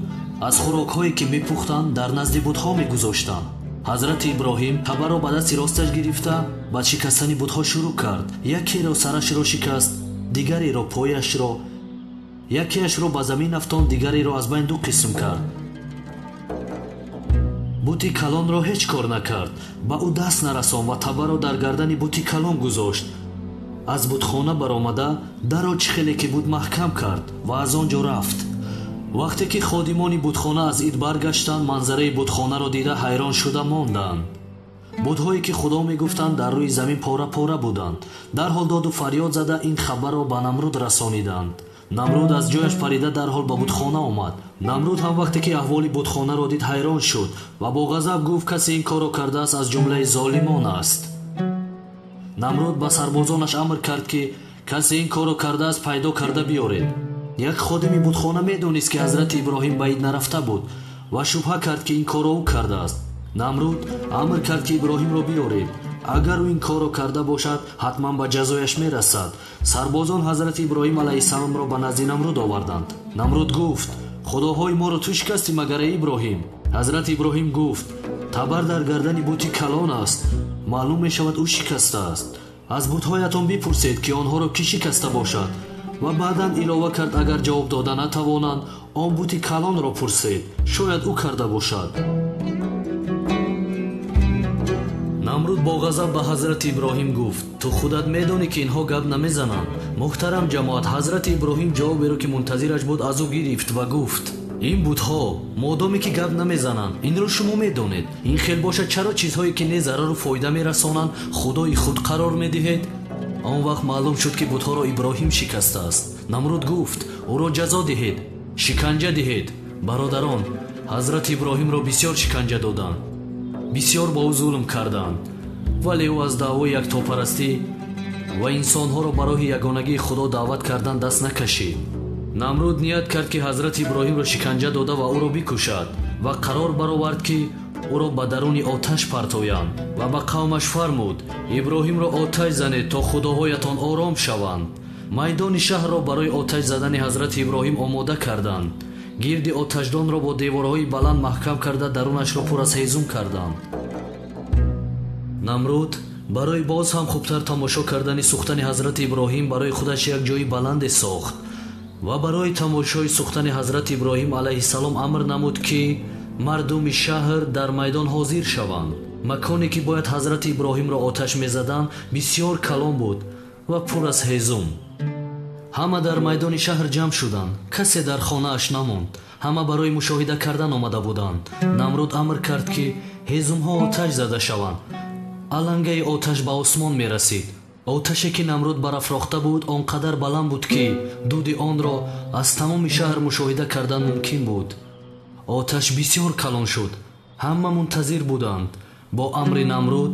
аз хӯрокҳое ки мепухтанд, дар назди бутҳо мегузоштанд. Ҳазрати Иброҳим табарро ба дасти росташ гирифта ба шикастани бутҳо шурӯъ кард. Якеро сарашро шикаст, дигареро пояшро, якеашро ба замин афтонд, дигареро аз байн ду қисм кард. Бути калонро ҳеҷ кор накард, ба ӯ даст нарасон ва табарро дар гардани бути калон гузошт. Аз бутхона баромада дарро чӣ хеле ки буд маҳкам кард ва аз он ҷо рафт. Вақте ки ходимони бутхона аз ид баргаштанд, манзараи бутхонаро дида ҳайрон шуда монданд. Бутҳое ки Худо мегуфтанд, дар рӯи замин пора-пора буданд. Дарҳол доду фарёд зада ин хабарро ба Намруд расониданд. Намруд аз ҷояш парида дарҳол ба бутхона омад. Намруд ҳам вақте ки аҳволи бутхонаро дид, ҳайрон шуд ва бо ғазаб гуфт: касе ин корро кардааст, аз ҷумлаи золимон аст. Намруд ба сарбозонаш амр кард, ки касе ин корро кардааст, пайдо карда биёред. Як ходими бутхона медонист, ки ҳазрати Иброҳим ба ид нарафта буд ва шубҳа кард, ки ин корро ӯ кардааст. Намруд амр кард, ки Иброҳимро биёред. Агар ӯ ин корро карда бошад, ҳатман ба ҷазояш мерасад. Сарбозон ҳазрати Иброҳим алайҳиссаломро ба назди Намруд оварданд. Намруд гуфт: худоҳои моро ту шикастӣ, магар эй Иброҳим? Ҳазрати Иброҳим гуфт: табар дар гардани бути калон аст, маълум мешавад ӯ шикастааст. Аз бутҳоятон бипурсед, ки онҳоро кӣ шикаста бошад. Ва баъдан илова кард: агар ҷавоб дода натавонанд, он бути калонро пурсед, шояд ӯ карда бошад. Намруд бо ғазаб ба ҳазрати Иброҳим гуфт: ту худат медонӣ, ки инҳо гап намезананд. Муҳтарам ҷамоат, ҳазрати Иброҳим ҷавоберо, ки мунтазираш буд, аз ӯ гирифт ва гуфт: ин бутҳо модоме ки гап намезананд, инро шумо медонед. Ин хел бошад, чаро чизҳое ки не зарару фоида мерасонанд, худои худ қарор медиҳед? Он вақт маълум шуд, ки бутҳоро Иброҳим шикастааст. Намруд гуфт: ӯро ҷазо диҳед, шиканҷа диҳед. Бародарон, ҳазрати Иброҳимро бисёр шиканҷа доданд, бисёр ба ӯ зулм карданд, вале ӯ аз даъвои яктопарастӣ ва инсонҳоро ба роҳи ягонагии Худо даъват кардан даст накашид. Намруд ният кард, ки ҳазрати Иброҳимро шиканҷа дода ва ӯро бикушад ва қарор баровард, ки ӯро ба даруни оташ партоянд ва ба қавмаш фармуд: Иброҳимро оташ занед, то худоҳоятон ором шаванд. Майдони шаҳрро барои оташ задани ҳазрати Иброҳим омода карданд. Гирди оташдонро бо деворҳои баланд маҳкам карда, дарунашро пур аз ҳезум карданд. Намруд барои боз ҳам хубтар тамошо кардани сӯхтани ҳазрати Иброҳим барои худаш як ҷои баланде сохт ва барои тамошои сӯхтани ҳазрати Иброҳим алайҳиссалом амр намуд, ки мардуми шаҳр дар майдон ҳозир шаванд. Маконе ки бояд ҳазрати Иброҳимро оташ мезаданд, бисёр калон буд ва пур аз ҳезум. Ҳама дар майдони шаҳр ҷамъ шуданд, касе дар хонааш намонд. Ҳама барои мушоҳида кардан омада буданд. Намруд амр кард, ки ҳезумҳо оташ зада шаванд. Алангаи оташ ба осмон мерасид. Оташе ки Намруд барафрохта буд, он қадар баланд буд, ки дуди онро аз тамоми шаҳр мушоҳида кардан мумкин буд. Оташ бисёр калон шуд. Ҳама мунтазир буданд. Бо амри Намруд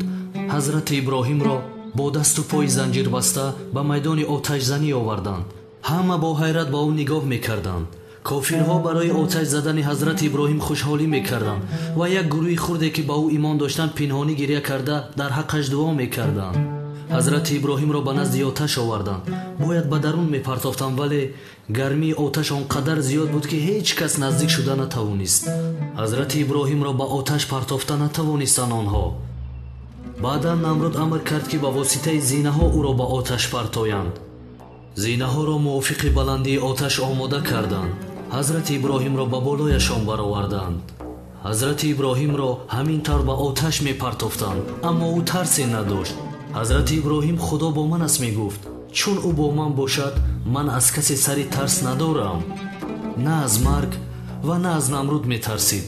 ҳазрати Иброҳимро бо дасту пои занҷирбаста ба майдони оташзанӣ оварданд. Ҳама бо ҳайрат ба ӯ нигоҳ мекарданд. Кофирҳо барои оташ задани ҳазрати Иброҳим хушҳолӣ мекарданд ва як гурӯҳи хурде, ки ба ӯ имон доштанд, пинҳонӣ гиря карда дар ҳаққаш дуо мекарданд. Ҳазрати Иброҳимро ба назди оташ оварданд. Бояд ба дарун мепартофтанд, вале гармии оташ он қадар зиёд буд, ки ҳеҷ кас наздик шуда натавонист. Ҳазрати Иброҳимро ба оташ партофта натавонистанд онҳо. Баъдан Намруд амр кард, ки ба воситаи зинаҳо ӯро ба оташ партоянд. Зинаҳоро мувофиқи баландии оташ омода карданд. Ҳазрати Иброҳимро ба болояшон бароварданд. Ҳазрати Иброҳимро ҳамин тавр ба оташ мепартофтанд, аммо ӯ тарсе надошт. Ҳазрати Иброҳим худо бо ман аст мегуфт. Чун ӯ бо ман бошад, ман аз касе сари тарс надорам. На аз марг ва на аз Намруд метарсид.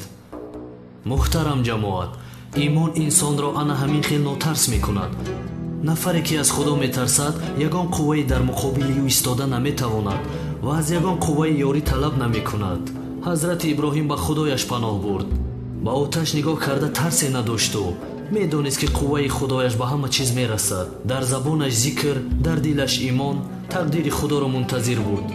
Муҳтарам ҷамоат, имон инсонро ана ҳамин хел нотарс мекунад. Нафаре ки аз худо метарсад, ягон қуввае дар муқобили ӯ истода наметавонад ва аз ягон қувваи ёрӣ талаб намекунад. Ҳазрати Иброҳим ба худояш паноҳ бурд. Ба оташ нигоҳ карда тарсе надошту медонист, ки қувваи худояш ба ҳама чиз мерасад. Дар забонаш зикр, дар дилаш имон, тақдири худоро мунтазир буд.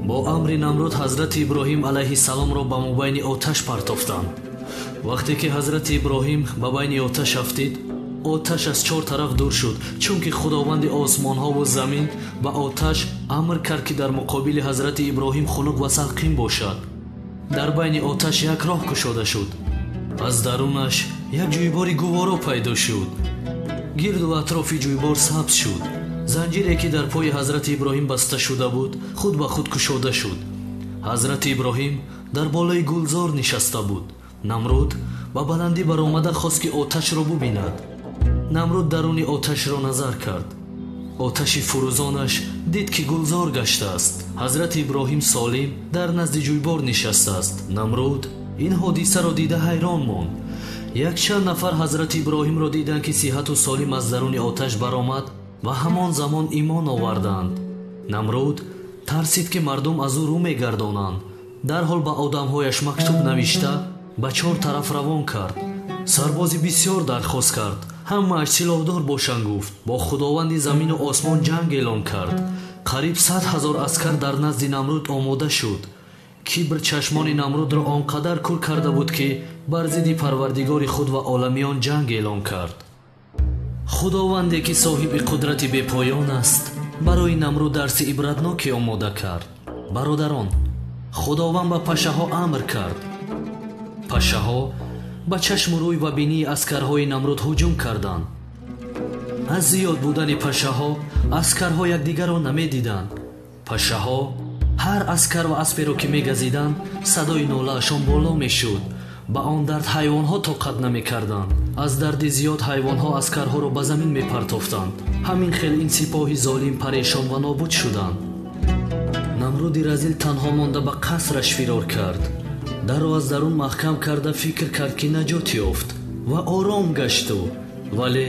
Бо амри Намруд ҳазрати Иброҳим алайҳиссаломро ба мобайни оташ партофтанд. Вақте ки ҳазрати Иброҳим ба байни оташ афтид, оташ аз чор тараф дур шуд, чунки худованди осмонҳову замин ба оташ амр кард, ки дар муқобили ҳазрати Иброҳим хунук ва салқин бошад. Дар байни оташ як роҳ кушода шуд. Аз дарунаш як ҷӯйбори гуворо пайдо шуд. Гирду атрофи ҷӯйбор сабз шуд. Занҷире, ки дар пои ҳазрати Иброҳим баста шуда буд, худ ба худ кушода шуд. Ҳазрати Иброҳим дар болои гулзор нишаста буд. Намруд ба баландӣ баромада хост, ки оташро бубинад. Намруд даруни оташро назар кард. Оташи фурӯзонаш дид, ки гулзор гаштааст. Ҳазрати Иброҳим солим дар назди ҷӯйбор нишастааст. Намруд ин ҳодисаро дида ҳайрон монд. Якчанд нафар ҳазрати Иброҳимро диданд, ки сиҳату солим аз даруни оташ баромад ва ҳамон замон имон оварданд. Намруд тарсид, ки мардум аз ӯ рӯ мегардонанд. Дарҳол ба одамҳояш мактуб навишта ба чор тараф равон кард. Сарбози бисёр дархост кард. Ҳамааш силоҳдор бошанд, гуфт. Бо худованди замину осмон ҷанг эълон кард. Қариб 100 000 аскар дар назди Намруд омода шуд. Кибр чашмони Намрудро он қадар кур карда буд, ки бар зидди парвардигори худ ва оламиён ҷанг эълон кард. Худованде, ки соҳиби қудрати бепоён аст, барои Намруд дарси ибратноке омода кард. Бародарон, худованд ба пашаҳо амр кард. Пашаҳо ба чашму рӯй ва бинии аскарҳои Намруд ҳуҷум карданд. Аз зиёд будани пашаҳо аскарҳо якдигарро намедиданд. Пашаҳо ҳар аскар ва асперо ки мегазиданд, садои нолаашон боло мешуд. Ба он дард ҳайвонҳо тоқат намекарданд. Аз дарди зиёд ҳайвонҳо аскарҳоро ба замин мепартофтанд. Ҳамин хел ин сипоҳи золим парешон ва нобуд шуданд. Намруди разил танҳо монда ба қасраш фирор кард. Дарро аз дарун маҳкам карда фикр кард, ки наҷот ёфт ва ором гашту, вале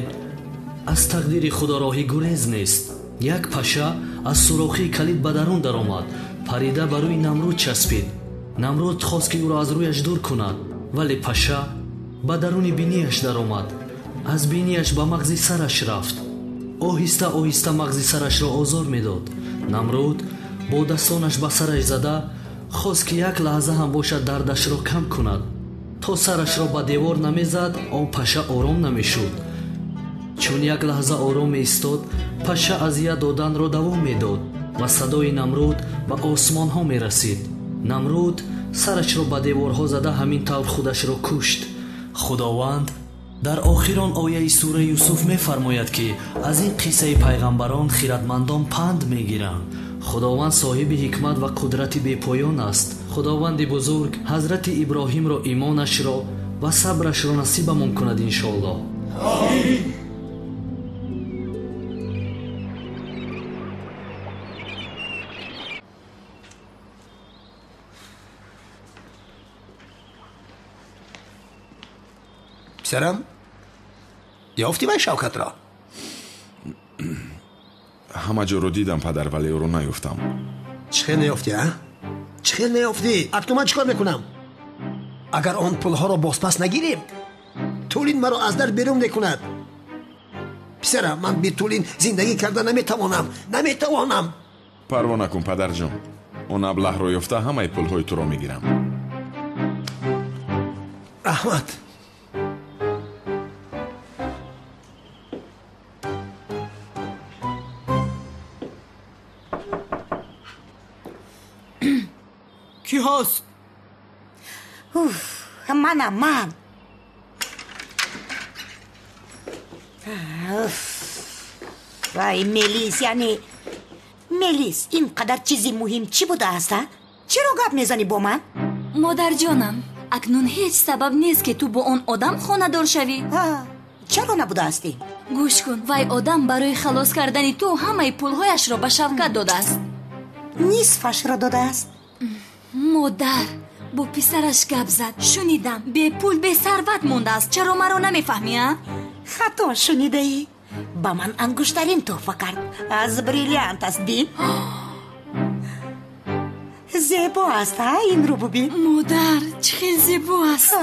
аз тақдири худо роҳи гурез нест. Як паша аз сурохии калид ба дарун даромад, парида ба рӯи Намруд часпид. Намруд хост, ки ӯро аз рӯяш дур кунад, вале паша ба даруни бинияш даромад. Аз бинияш ба мағзи сараш рафт. Оҳиста оҳиста мағзи сарашро озор медод. Намруд бо дастонаш ба сараш зада хост, ки як лаҳза ҳам бошад дардашро кам кунад. То сарашро ба девор намезад, он паша ором намешуд. Чун як лаҳза ором меистод, паша азият доданро давом медод ва садои Намруд ба осмонҳо мерасид. Намруд сарашро ба деворҳо зада ҳамин тавр худашро кушт. Худованд дар охирон ояи сураи Юсуф мефармояд, ки аз ин қиссаи пайғамбарон хиратмандон панд мегиранд. Худованд соҳиби ҳикмат ва қудрати бепоён аст. Худованди бузург ҳазрати Иброҳимро имонашро ва сабрашро насибамон кунад, иншоаллоҳ. Амин. Писарам, ёфтӣ вай Шавкатро? Ҳама ҷоро дидам, падар, вале ӯро наёфтам. Чӣ хел наёфтӣ, а? Чӣ хел наёфтӣ? Акнун ман чӣ кор мекунам? Агар он пулҳоро бозпас нагирем, Тулин маро аз дар берун мекунад. Писарам, ман бе Тулин зиндагӣ карда наметавонам. Наметавонам. Парво накун, падарҷон. Он аблаҳро ёфта ҳамаи пулҳои туро мегирам. Раҳмат. Кӣ ҳаст? Уф, манам, ман. Уф. Вай, Мелис, яъне Мелис, ин қадар чизи муҳим чӣ будааст, а? Чаро гап мезанӣ бо ман? Модарҷонам, акнун ҳеҷ сабаб нест, ки ту бо он одам хонадор шавӣ. Чаро набудаастӣ? Гӯш кун, вай одам барои халос кардани ту ҳамаи пулҳояшро ба Шавкат додааст. Нисфашро додааст. Модар бо писараш гап зад. Шунидам, бепул бесарват мондааст. Чаро маро намефаҳмӣ, а? Хато шунидаӣ. Ба ман ангуштарин тӯҳфа кард. Аз бриллиант аст, бин. Зебо аст, а, инро бубин. Модар, чӣ хел зебо аст.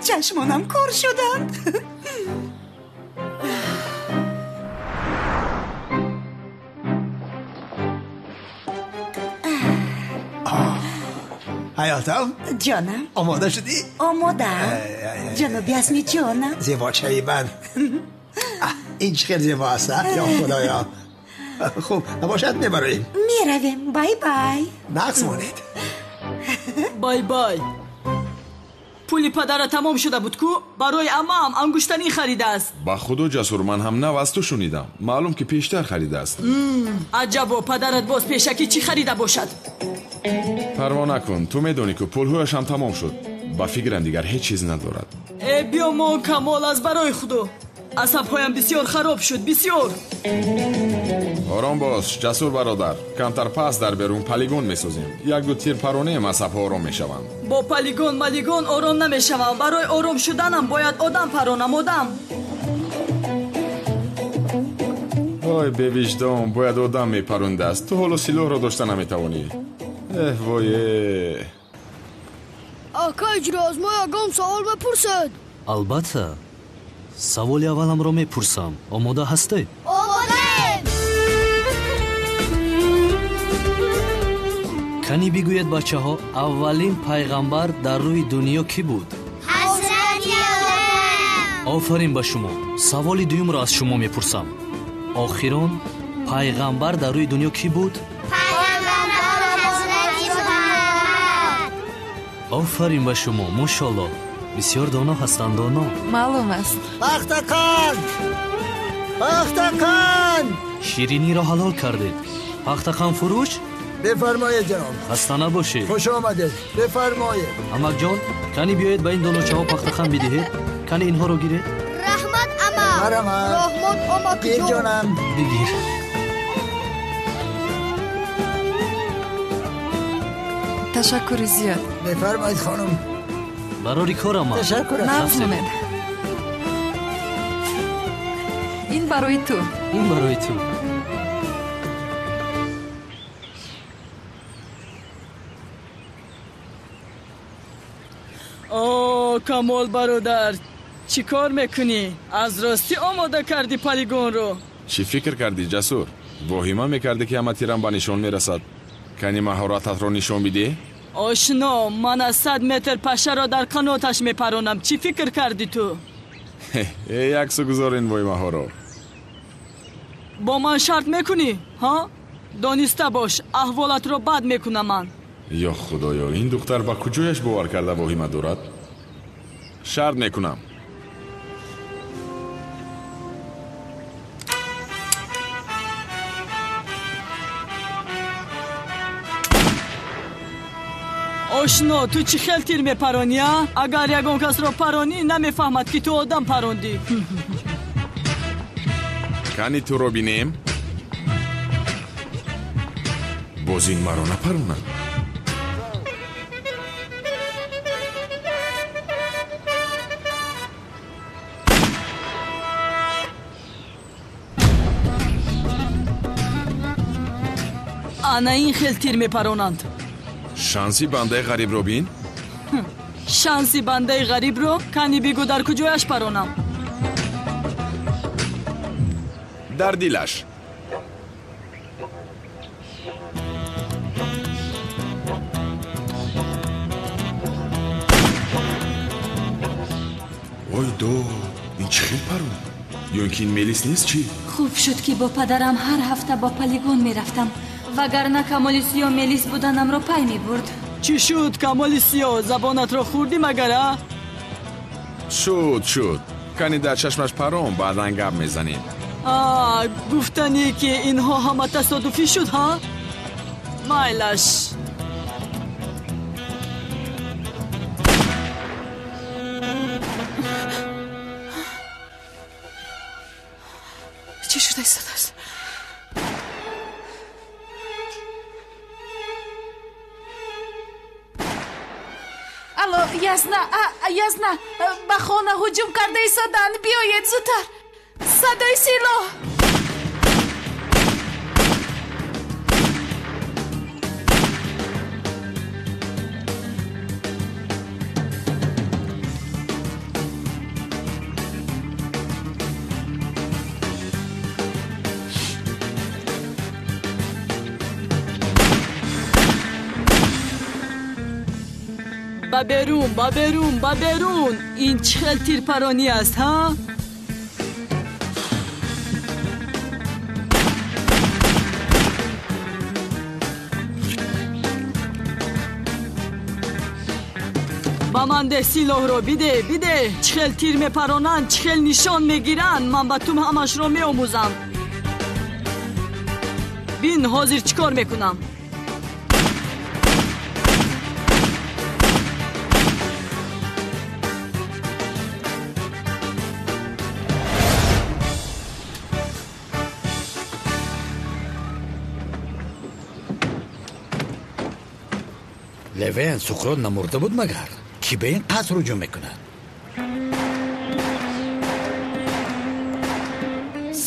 Чашмонам кор шуданд. Ҳаётам? Ҷонам. Омода шудӣ? Омодаам. Ҷаноби Азми, ҷонам. Зебочаи ман. Ин чӣ хел зебо аст, а? Ё худоё. Хуб, набошад, мебароем. Меравем. Бай бай. Нағз монед. Бай бай. Пули падара тамом шуда буд ку? Барои амаам ангуштанӣ харидааст. Ба худо, Ҷасур, ман ҳам нав аз ту шунидам. Маълум ки пештар харидааст. Аҷабо, падарат боз пешакӣ чӣ харида бошад? Парво накун, ту медонӣ ку пулҳояш ҳам тамом шуд. Ба фикрам дигар ҳеҷ чиз надорад. Э, биё мон, Камол, аз барои худо. Асабҳоям бисёр хароб шуд, бисёр. Ором бош, Ҷасур бародар. Камтар пас дар берун полигон месозем. Як-ду тир паронем, асабҳо ором мешаванд. Бо полигон малигон ором намешавам. Барои ором шуданам бояд одам паронам, одам. Ой, бевиҷдон, бояд одам мепарондааст. Ту ҳоло силоҳро дошта наметавонӣ. Эҳ, вое. Ака, иҷро аз мо ягон савол мепурсед? Албатта. Саволи авваламро мепурсам. Омода ҳастед? Омодаем! Кани бигӯед, бачаҳо, аввалин пайғамбар дар рӯи дунё кӣ буд? Ҳазрати Одам! Офарин ба шумо. Саволи дуюмро аз шумо мепурсам. Охирон пайғамбар дар рӯи дунё кӣ буд? Пайғамбар Ҳазрати Муҳаммад! Офарин ба шумо, мошолло. Бисёр доно ҳастанд, доно. Маълум аст. Пахтақан! Пахтақан! Шириниро ҳалол кардед. Пахтақан фурӯш? Бифармоед, ҷаноб. Хаста набошед. Хуш омадед. Бифармоед. Амакҷон, кани биёед ба ин доначаҳо пахтақан бидиҳед. Кани инҳоро гиред. Раҳмат, ама. Марҳамат. Раҳмат, амакҷон. Ҷонам. Бигир. Ташаккури зиёд. Бифармоед, хонум. Барори кор, ама. Ташаккур. Нағз монед. Ин барои ту. Ин барои ту. О, Камол бародар, чӣ кор мекунӣ? Аз ростӣ омода кардӣ полигонро? Чӣ фикр кардӣ, Ҷасур? Воҳима мекардӣ, ки ҳама тирам ба нишон мерасад. Кани маҳорататро нишон бидеҳ? Ошно, ман аз 100 метр пашаро дар қаноташ мепаронам. Чӣ фикр кардӣ ту? Э, яксу гузор ин воҳимаҳоро. Бо ман шарт мекунӣ, ҳа? Дониста бош, аҳволатро бад мекунам ман. Ё худоё, ин духтар ба куҷояш бовар карда воҳима дорад? Шарт мекунам. Ошно, ту чӣ хел тир мепаронӣ, а? Агар ягон касро паронӣ, намефаҳмад, ки ту одам парондӣ. Кани туро бинем? Боз ин маро напаронад. Ана ин хел тир мепаронанд. Шанси бандаи ғарибро бин. Шанси бандаи ғарибро кани бигӯ, дар куҷояш паронам? Дар дилаш. Ой до, ин чӣ хел парон? Ё ин ки ин Мелис нест чӣ? Хуб шуд, ки бо падарам ҳар ҳафта бо полигон мерафтам, вагарна Камоли Сиё Мелис буданамро пай мебурд. Чӣ шуд, Камоли Сиё? Забонатро хӯрдӣ магар, а? Шуд, шуд. Кани дар чашмаш парон, баъдан гап мезанем. А, гуфтанӣ, ки инҳо ҳама тасодуфӣ шуд, ҳа? Майлаш. Чӣ шуда истодааст? Алло, Ясна, Ясна, ба хона ҳуҷум карда истоданд, биёед зудтар. Садои силоҳ. Ба берун, ба берун, ба берун! Ин чӣ хел тирпаронӣ аст, ҳа? Ба ман деҳ силоҳро, бидеҳ, бидеҳ! Чӣ хел тир мепаронанд, чӣ хел нишон мегиранд, ман ба ту ҳамашро меомӯзам. Бин, ҳозир чӣ кор мекунам. Левен Суқрот намурда буд магар? Кӣ ба ин қаср ҳуҷум мекунад?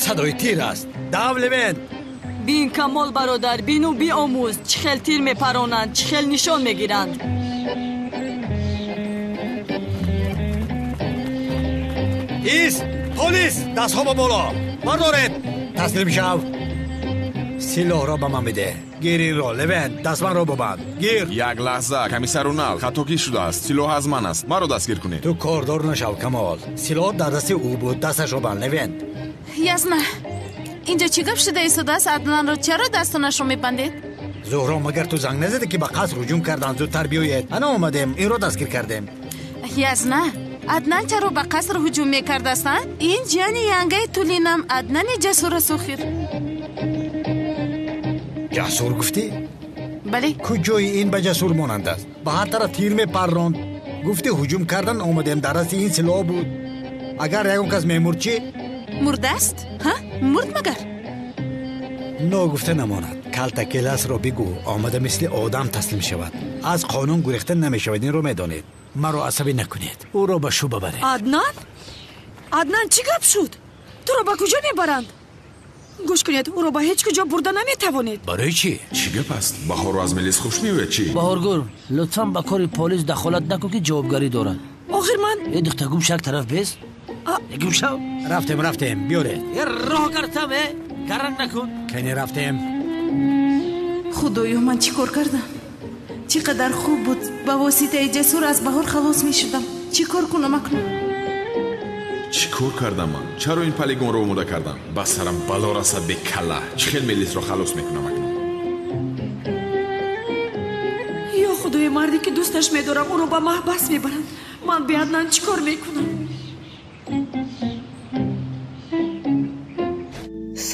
Садои тир аст. Дав, Левен! Бин, Камол бародар, бину биомӯз, чӣ хел тир мепаронанд, чӣ хел нишон мегиранд. Ист! Полис! Дастҳо ба боло! Бардоред! Таслим шав! Силоҳро ба ман бидеҳ. Гир инро, Левен, дастманро бубанд. Гир! Як лаҳза, комиссар Унал, хатокӣ шудааст. Силоҳ аз ман аст. Маро дастгир кунед. Ту кордор нашав, Камол. Силоҳ дар дасти ӯ буд, дасташро банд, Левен. Ясна, инҷо чӣ гап шуда истодааст? Аднанро чаро дастонашро мебандед? Зуҳро, магар ту занг назадӣ, ки ба қаср ҳуҷум карданд? Зудтар биёед. Ана омадем, инро дастгир кардем. Ясна, Аднан чаро ба қаср ҳуҷум мекардааст, а? Ин ҷияни янгаи Тулинам, Аднани ҷасур аст охир. Ҷасур гуфтӣ? Бале. Куҷои ин ба ҷасур монанд аст? Ба ҳар тараф тир мепарронд. Гуфтӣ ҳуҷум кардан омадем, дар дасти ин силоҳ буд. Агар ягон кас мемурд чӣ? Мурдааст? Ҳа? Мурд магар? Ногуфта намонад. Калтакеласро бигӯ, омада мисли одам таслим шавад. Аз қонун гурехта намешавад, инро медонед. Маро асабӣ накунед. Ӯро ба шӯъба баред. Аднан? Аднан, чӣ гап шуд? Туро ба куҷо мебаранд? Гӯш кунед, ӯро ба ҳеҷ куҷо бурда наметавонед. Барои чӣ? Чӣ гап аст? Баҳорро аз Мелис хуш меояд чӣ? Баҳоргул, лутфан ба кори полис дахолат накун, ки ҷавобгарӣ дорад. Охир ман Э, духта, гум шак, тараф бес. Гум шав. Рафтем, рафтем, биёред. Э, роҳ картам, э, гаранг накун. Кани рафтем. Худоё, ман чӣ кор кардам? Чӣ қадар хуб буд, ба воситаи Ҷасур аз Баҳор халос мешудам. Чӣ кор кунам акнун? Чӣ кор кардам ман? Чаро ин полигонро омода кардам? Ба сарам бало расад, бекалла. Чӣ хел Мелисро халос мекунам акнун? Ё худои, марде ки дӯсташ медорам, ӯро ба маҳбас мебаранд. Ман бе Аднан чӣ кор мекунам?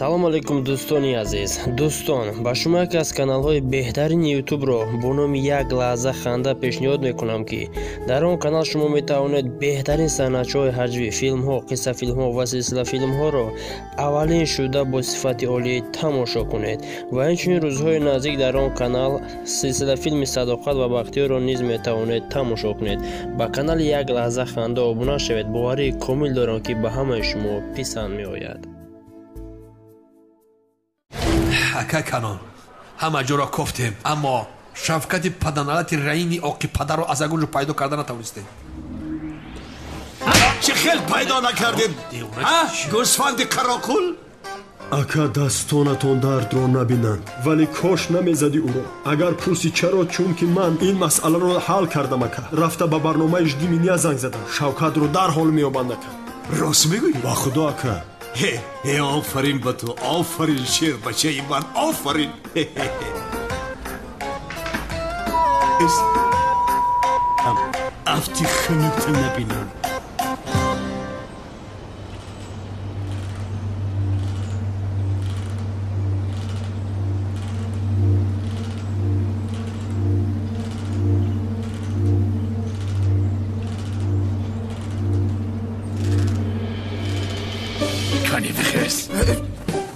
Салом алейкум, дӯстони азиз. Дӯстон, ба шумо яке аз каналҳои беҳтарини ютубро бо номи Як лаҳза ханда пешниҳод мекунам, ки дар он канал шумо метавонед беҳтарин санъатчаҳои ҳаҷвӣ, филмҳо, қиссафилмҳо ва силсилафилмҳоро аввалин шуда бо сифати олӣ тамошо кунед. Ва инчунин рӯзҳои наздик дар он канал силсилафилми Садоқат ва Бахтиёрро низ метавонед тамошо кунед. Ба канали Як лаҳза ханда обуна шавед. Боварии комил дорам, ки ба ҳамаи шумо писанд меояд. Ака Канон, Ҳама ҷоро кофтем, аммо Шавкати паданалати раини оқи падарро аз ягон ҷо пайдо карда натавонистем. Чӣ хел пайдо накардед? Гӯсфанди қароқул? Ака, дастонатон дардро набинанд, вале кош намезадӣ ӯро. Агар пурсӣ чаро, чунки ман ин масъаларо ҳал кардам, ака. Рафта ба барномаи «Жди меня» занг задам. Шавкатро дарҳол меёбанд, ака. Рост мегӯӣ? Ба худо, ака. Э, офарин ба ту, офарин, шербачаи ман, офарин. Афти хунукта набинам.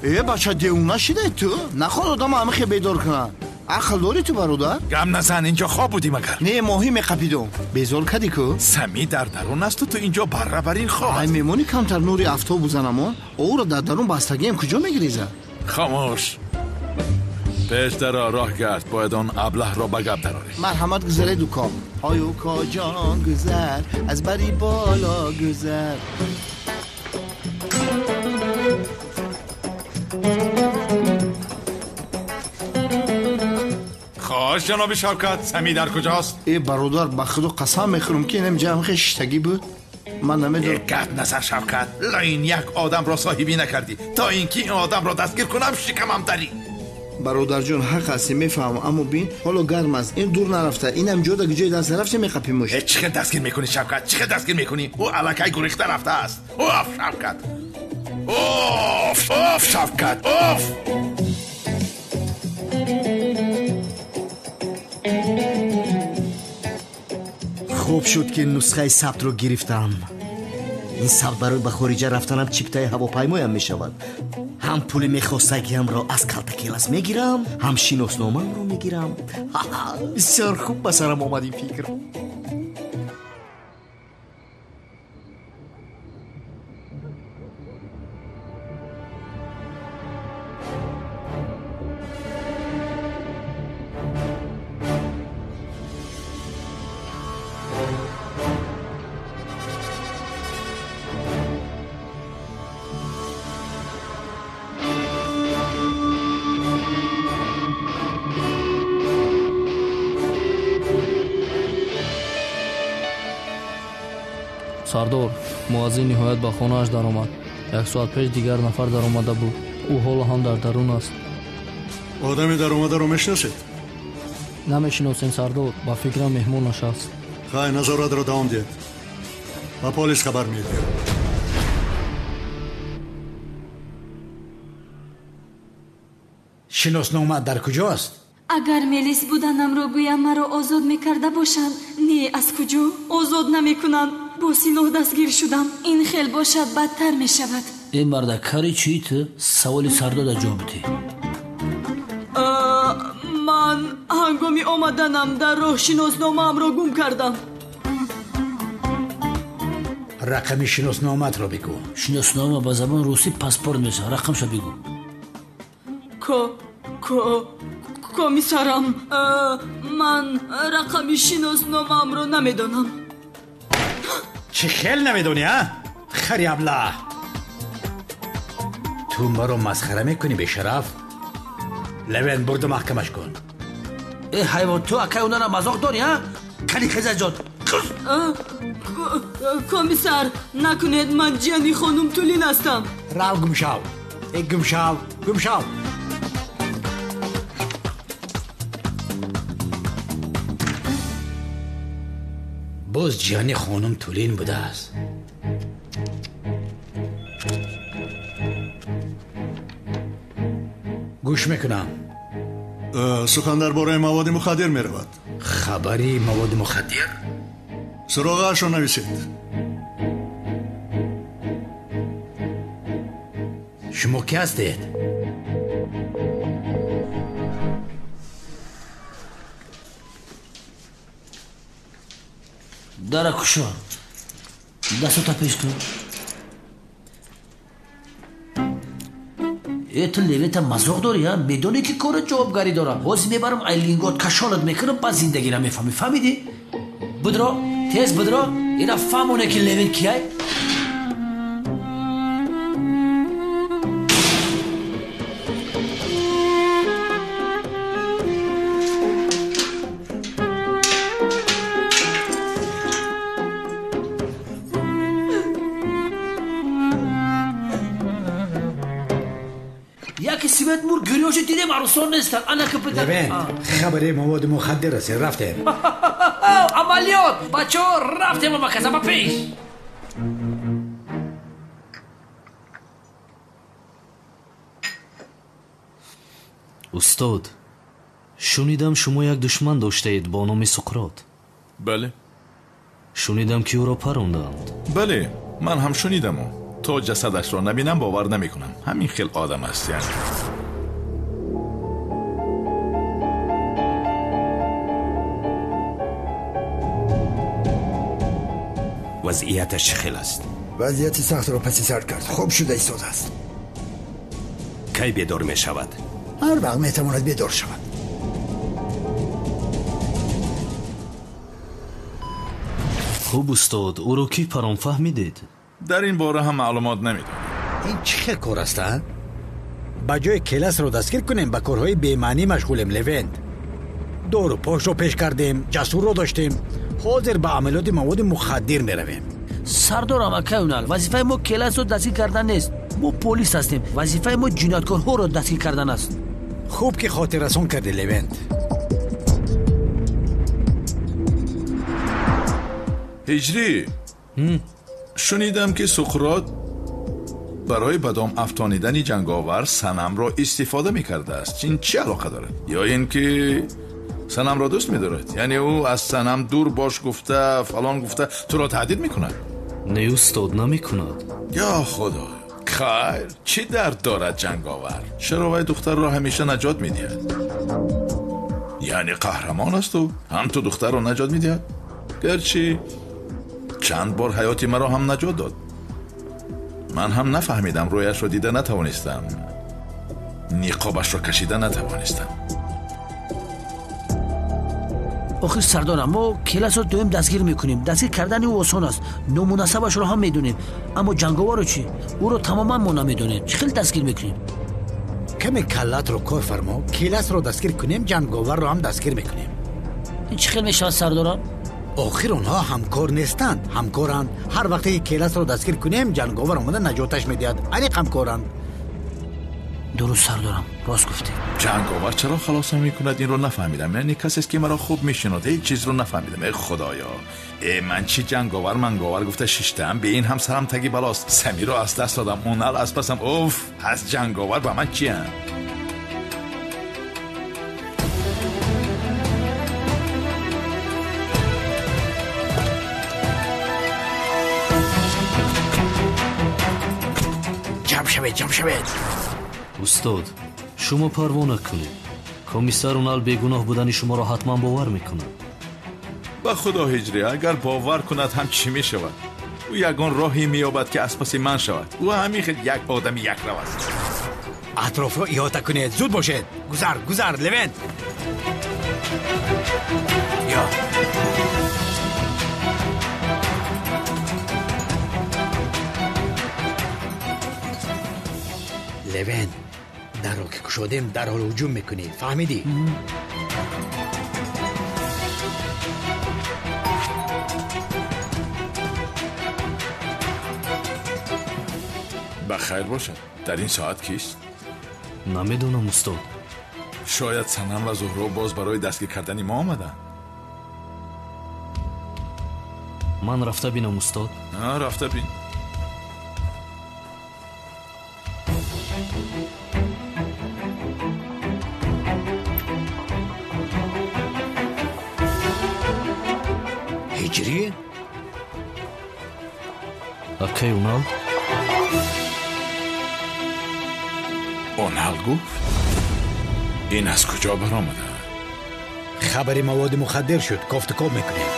Э, бача, девона шидай ту? Наход одама ҳамихе бедор кунад. Ақл дорӣ ту, бародар? Гам назан, инҷо хоб будӣ магар? Не, моҳӣ меқапидум. Безор кадӣ ку? Сами дар дарун асту, ту инҷо барра бар ин хоб. Ай, мемонӣ камтар нури афтоб бузанамон? Ӯро дар дарун бастагиам куҷо мегиреза? Хомӯш. Пеш даро, роҳ гард, бояд он аблаҳро ба гап дарорӣ. Марҳамат, гузаред, уко. Ой, уко ҷон, гузар, аз бари боло гузар. Хош, ҷаноби Шавкат, Сами дар куҷост? Э, бародар, ба худо қасам мехӯрам, ки инам ҷамъ шиштагӣ буд. Ман намедонам. Гап назар, Шавкат, лайн як одамро соҳибӣ накардӣ. То ин ки ин одамро дастгир кунам, шикамам дарӣ. Бародарҷон, ҳақ ҳастӣ, мефаҳмам, аммо бин, ҳоло гарм аст, ин дур нарафта, инам ҷода ҷои даст нарафта меқапимуш. Чӣ хел дастгир мекунӣ, Шавкат? Чӣ хел дастгир мекунӣ? Ӯ аллакай гурехта рафтааст. Оф, Шавкат! Оф, оф, Шавкат, оф! Хуб шуд, ки нусхаи сабтро гирифтам. Ин сабт барои ба хориҷа рафтанам чиптаи ҳавопаймоям мешавад. Ҳам пули мехостагиамро аз калтакелас мегирам, ҳам шиносномаамро мегирам. Бисёр хуб ба сарам омад ин фикр. Сардор, муаззин ниҳоят ба хонааш даромад. Як соат пеш дигар нафар даромада буд. Ӯ ҳоло ҳам дар дарун аст. Одами даромадаро мешиносед? Намешиносем, сардор, ба фикрам меҳмон нишаст. Хай, назоратро давом диҳед. Ба полис хабар медиҳем. Шиносномаат дар куҷост? Агар мелис буданамро гӯям, маро озод мекарда бошанд. Не, аз куҷо? Озод намекунанд. Бо силоҳ дастгир шудам. Ин хел бошад, бадтар мешавад. Э, марда, кари чӣ ту? Саволи сардода ҷавоб бидеҳ. Ман ҳангоми омаданам дар роҳ шиносномаамро гум кардам. Рақами шиносномаатро бигӯ. Шиноснома ба забони русӣ паспорт мешавад. Рақамша бигӯ. Комиссарам, ман рақами шиносномаамро намедонам. Чӣ хел намедонӣ, а? Хари аблаҳ! Ту маро масхара мекунӣ, бешараф? Левен, бурда маҳкамаш кун. Э, ҳайвон, ту акай онара мазоқ дорӣ, а? Кани хезаҷон. Комиссар, накунед, ман ҷияни хонум Тулин ҳастам. Рав, гумшав. Э, гумшав, гумшав. Боз ҷияни хонум Тулин будааст. Гӯш мекунам. Сухан дар бораи маводи мухаддир меравад. Хабари маводи мухаддир? Суроғаашро нависед. Шумо ки ҳастед? Дара кушо. Дастута пеш кун. Э, ту Левента мазоқ дорӣ, а? Медонӣ ки кори ҷавобгарӣ дорам. Ҳозир мебарам ай лингот кашолат мекунам, баъд зиндагиро мефаҳмӣ. Фаҳмидӣ? Будро, тез будро, ина фаҳмоне ки Левент кияй. Яки свет мур гирёши дидем, арӯсон нестанд. Ана ки пита. Левент, хабари маводи мухаддир расид, рафтем. Амалиёт! Бачаҳо, рафтем амаказа ба пеш. Устод, шунидам шумо як душман доштаед бо номи Суқрот. Бале. Шунидам ки ӯро парондаанд. Бале, ман ҳам шунидаму. То ҷасадашро набинам бовар намекунам. Ҳамин хел одам аст яъне. Вазъияташ чӣ хел аст? Вазъияти сахтро паси сар кард. Хуб шуда истодааст. Кай бедор мешавад? Ҳар вақт метавонад бедор шавад. Хуб устод, ӯро кӣ парон фаҳмидед? Дар ин бора ҳам маълумот намедонам. Ин чӣ хел кор аст, а? Ба ҷои Келасро дастгир кунем, ба корҳои бемаънӣ машғулем, Левент. Дору пошро пеш кардем, ҷасурро доштем. Ҳозир ба амалиёти маводи мухаддир меравем. Сардорам акай Унал, вазифаи мо Келасро дастгир кардан нест. Мо полис ҳастем. Вазифаи мо ҷинояткорҳоро дастгир кардан аст. Хуб ки хотиррасон кардӣ, Левент. Ҳиҷрӣ, шунидам ки Суқрот барои ба дом афтонидани ҷанговар Санамро истифода мекардааст. Ин чӣ алоқа дорад? Ё ин ки Санамро дӯст медорад? Яъне ӯ аз Санам дур бош гуфта, фалон гуфта туро таҳдид мекунад? Не устод, намекунад. Ё худо, хайр, чӣ дард дорад ҷанговар? Чаро вай духтарро ҳамеша наҷот медиҳад? Яъне қаҳрамон аст ӯ, ҳам ту духтарро наҷот медиҳад? Гарчи чанд бор ҳаёти маро ҳам наҷот дод. Ман ҳам нафаҳмидам, рӯяшро дида натавонистам, ниқобашро кашида натавонистам. Охир сардорам, мо Келасро доим дастгир мекунем. Дастгир кардани ӯ осон аст, номунасабашро ҳам медонем. Аммо ҷанговарро чӣ? Ӯро тамоман мо намедонем. Чӣ хел дастгир мекунем? Каме каллатро кор фармо. Келасро дастгир кунем, ҷанговарро ҳам дастгир мекунем. Ин чӣ хел мешавад сардорам? Охир онҳо ҳамкор нестанд, ҳамкоранд. Ҳар вақте ки Келасро дастгир кунем, ҷанговар омада наҷоташ медиҳад. Аниқ ҳамкоранд. Дуруст сардорам, рост гуфтед. Ҷанговар чаро халосам мекунад, инро нафаҳмидам. Яъне касест ки маро хуб мешинод, ҳеҷ чизро нафаҳмидам. Эй худоё, э ман чӣ ҷанговар манговар гуфта шиштаам, бе ин ҳам сарам таги балост. Самиро аз даст додам, Унал аз пасам. Уф, аз ҷанговар ба ман чиям? Ҷамъ шавед, ҷамъ шавед. Устод, шумо парво накунед. Комиссар Унал бегуноҳ будани шуморо ҳатман бовар мекунад. Ба худо ҳиҷрӣ, агар бовар кунад ҳам чӣ мешавад? Ӯ ягон роҳе меёбад ки аз паси ман шавад. Ӯ ҳамин хел як одами якрав аст. Атрофро иҳота кунед, зуд бошед. Гузар, гузар, Левент. Ё. Левент, дарро ки кушодем, дарҳол ҳуҷум мекунӣ. Фаҳмидӣ? Ба хайр бошад. Дар ин соат кист? Намедонам устод. Шояд Санам ва Зуҳро боз барои дастгир кардани мо омаданд. Ман рафта бинам устод? Рафта бин. Ҳиҷрӣ? Акай Унал? Унал гуфт? Ин аз куҷо баромада? Хабари маводи мухаддир шуд, кофтукоб мекунем.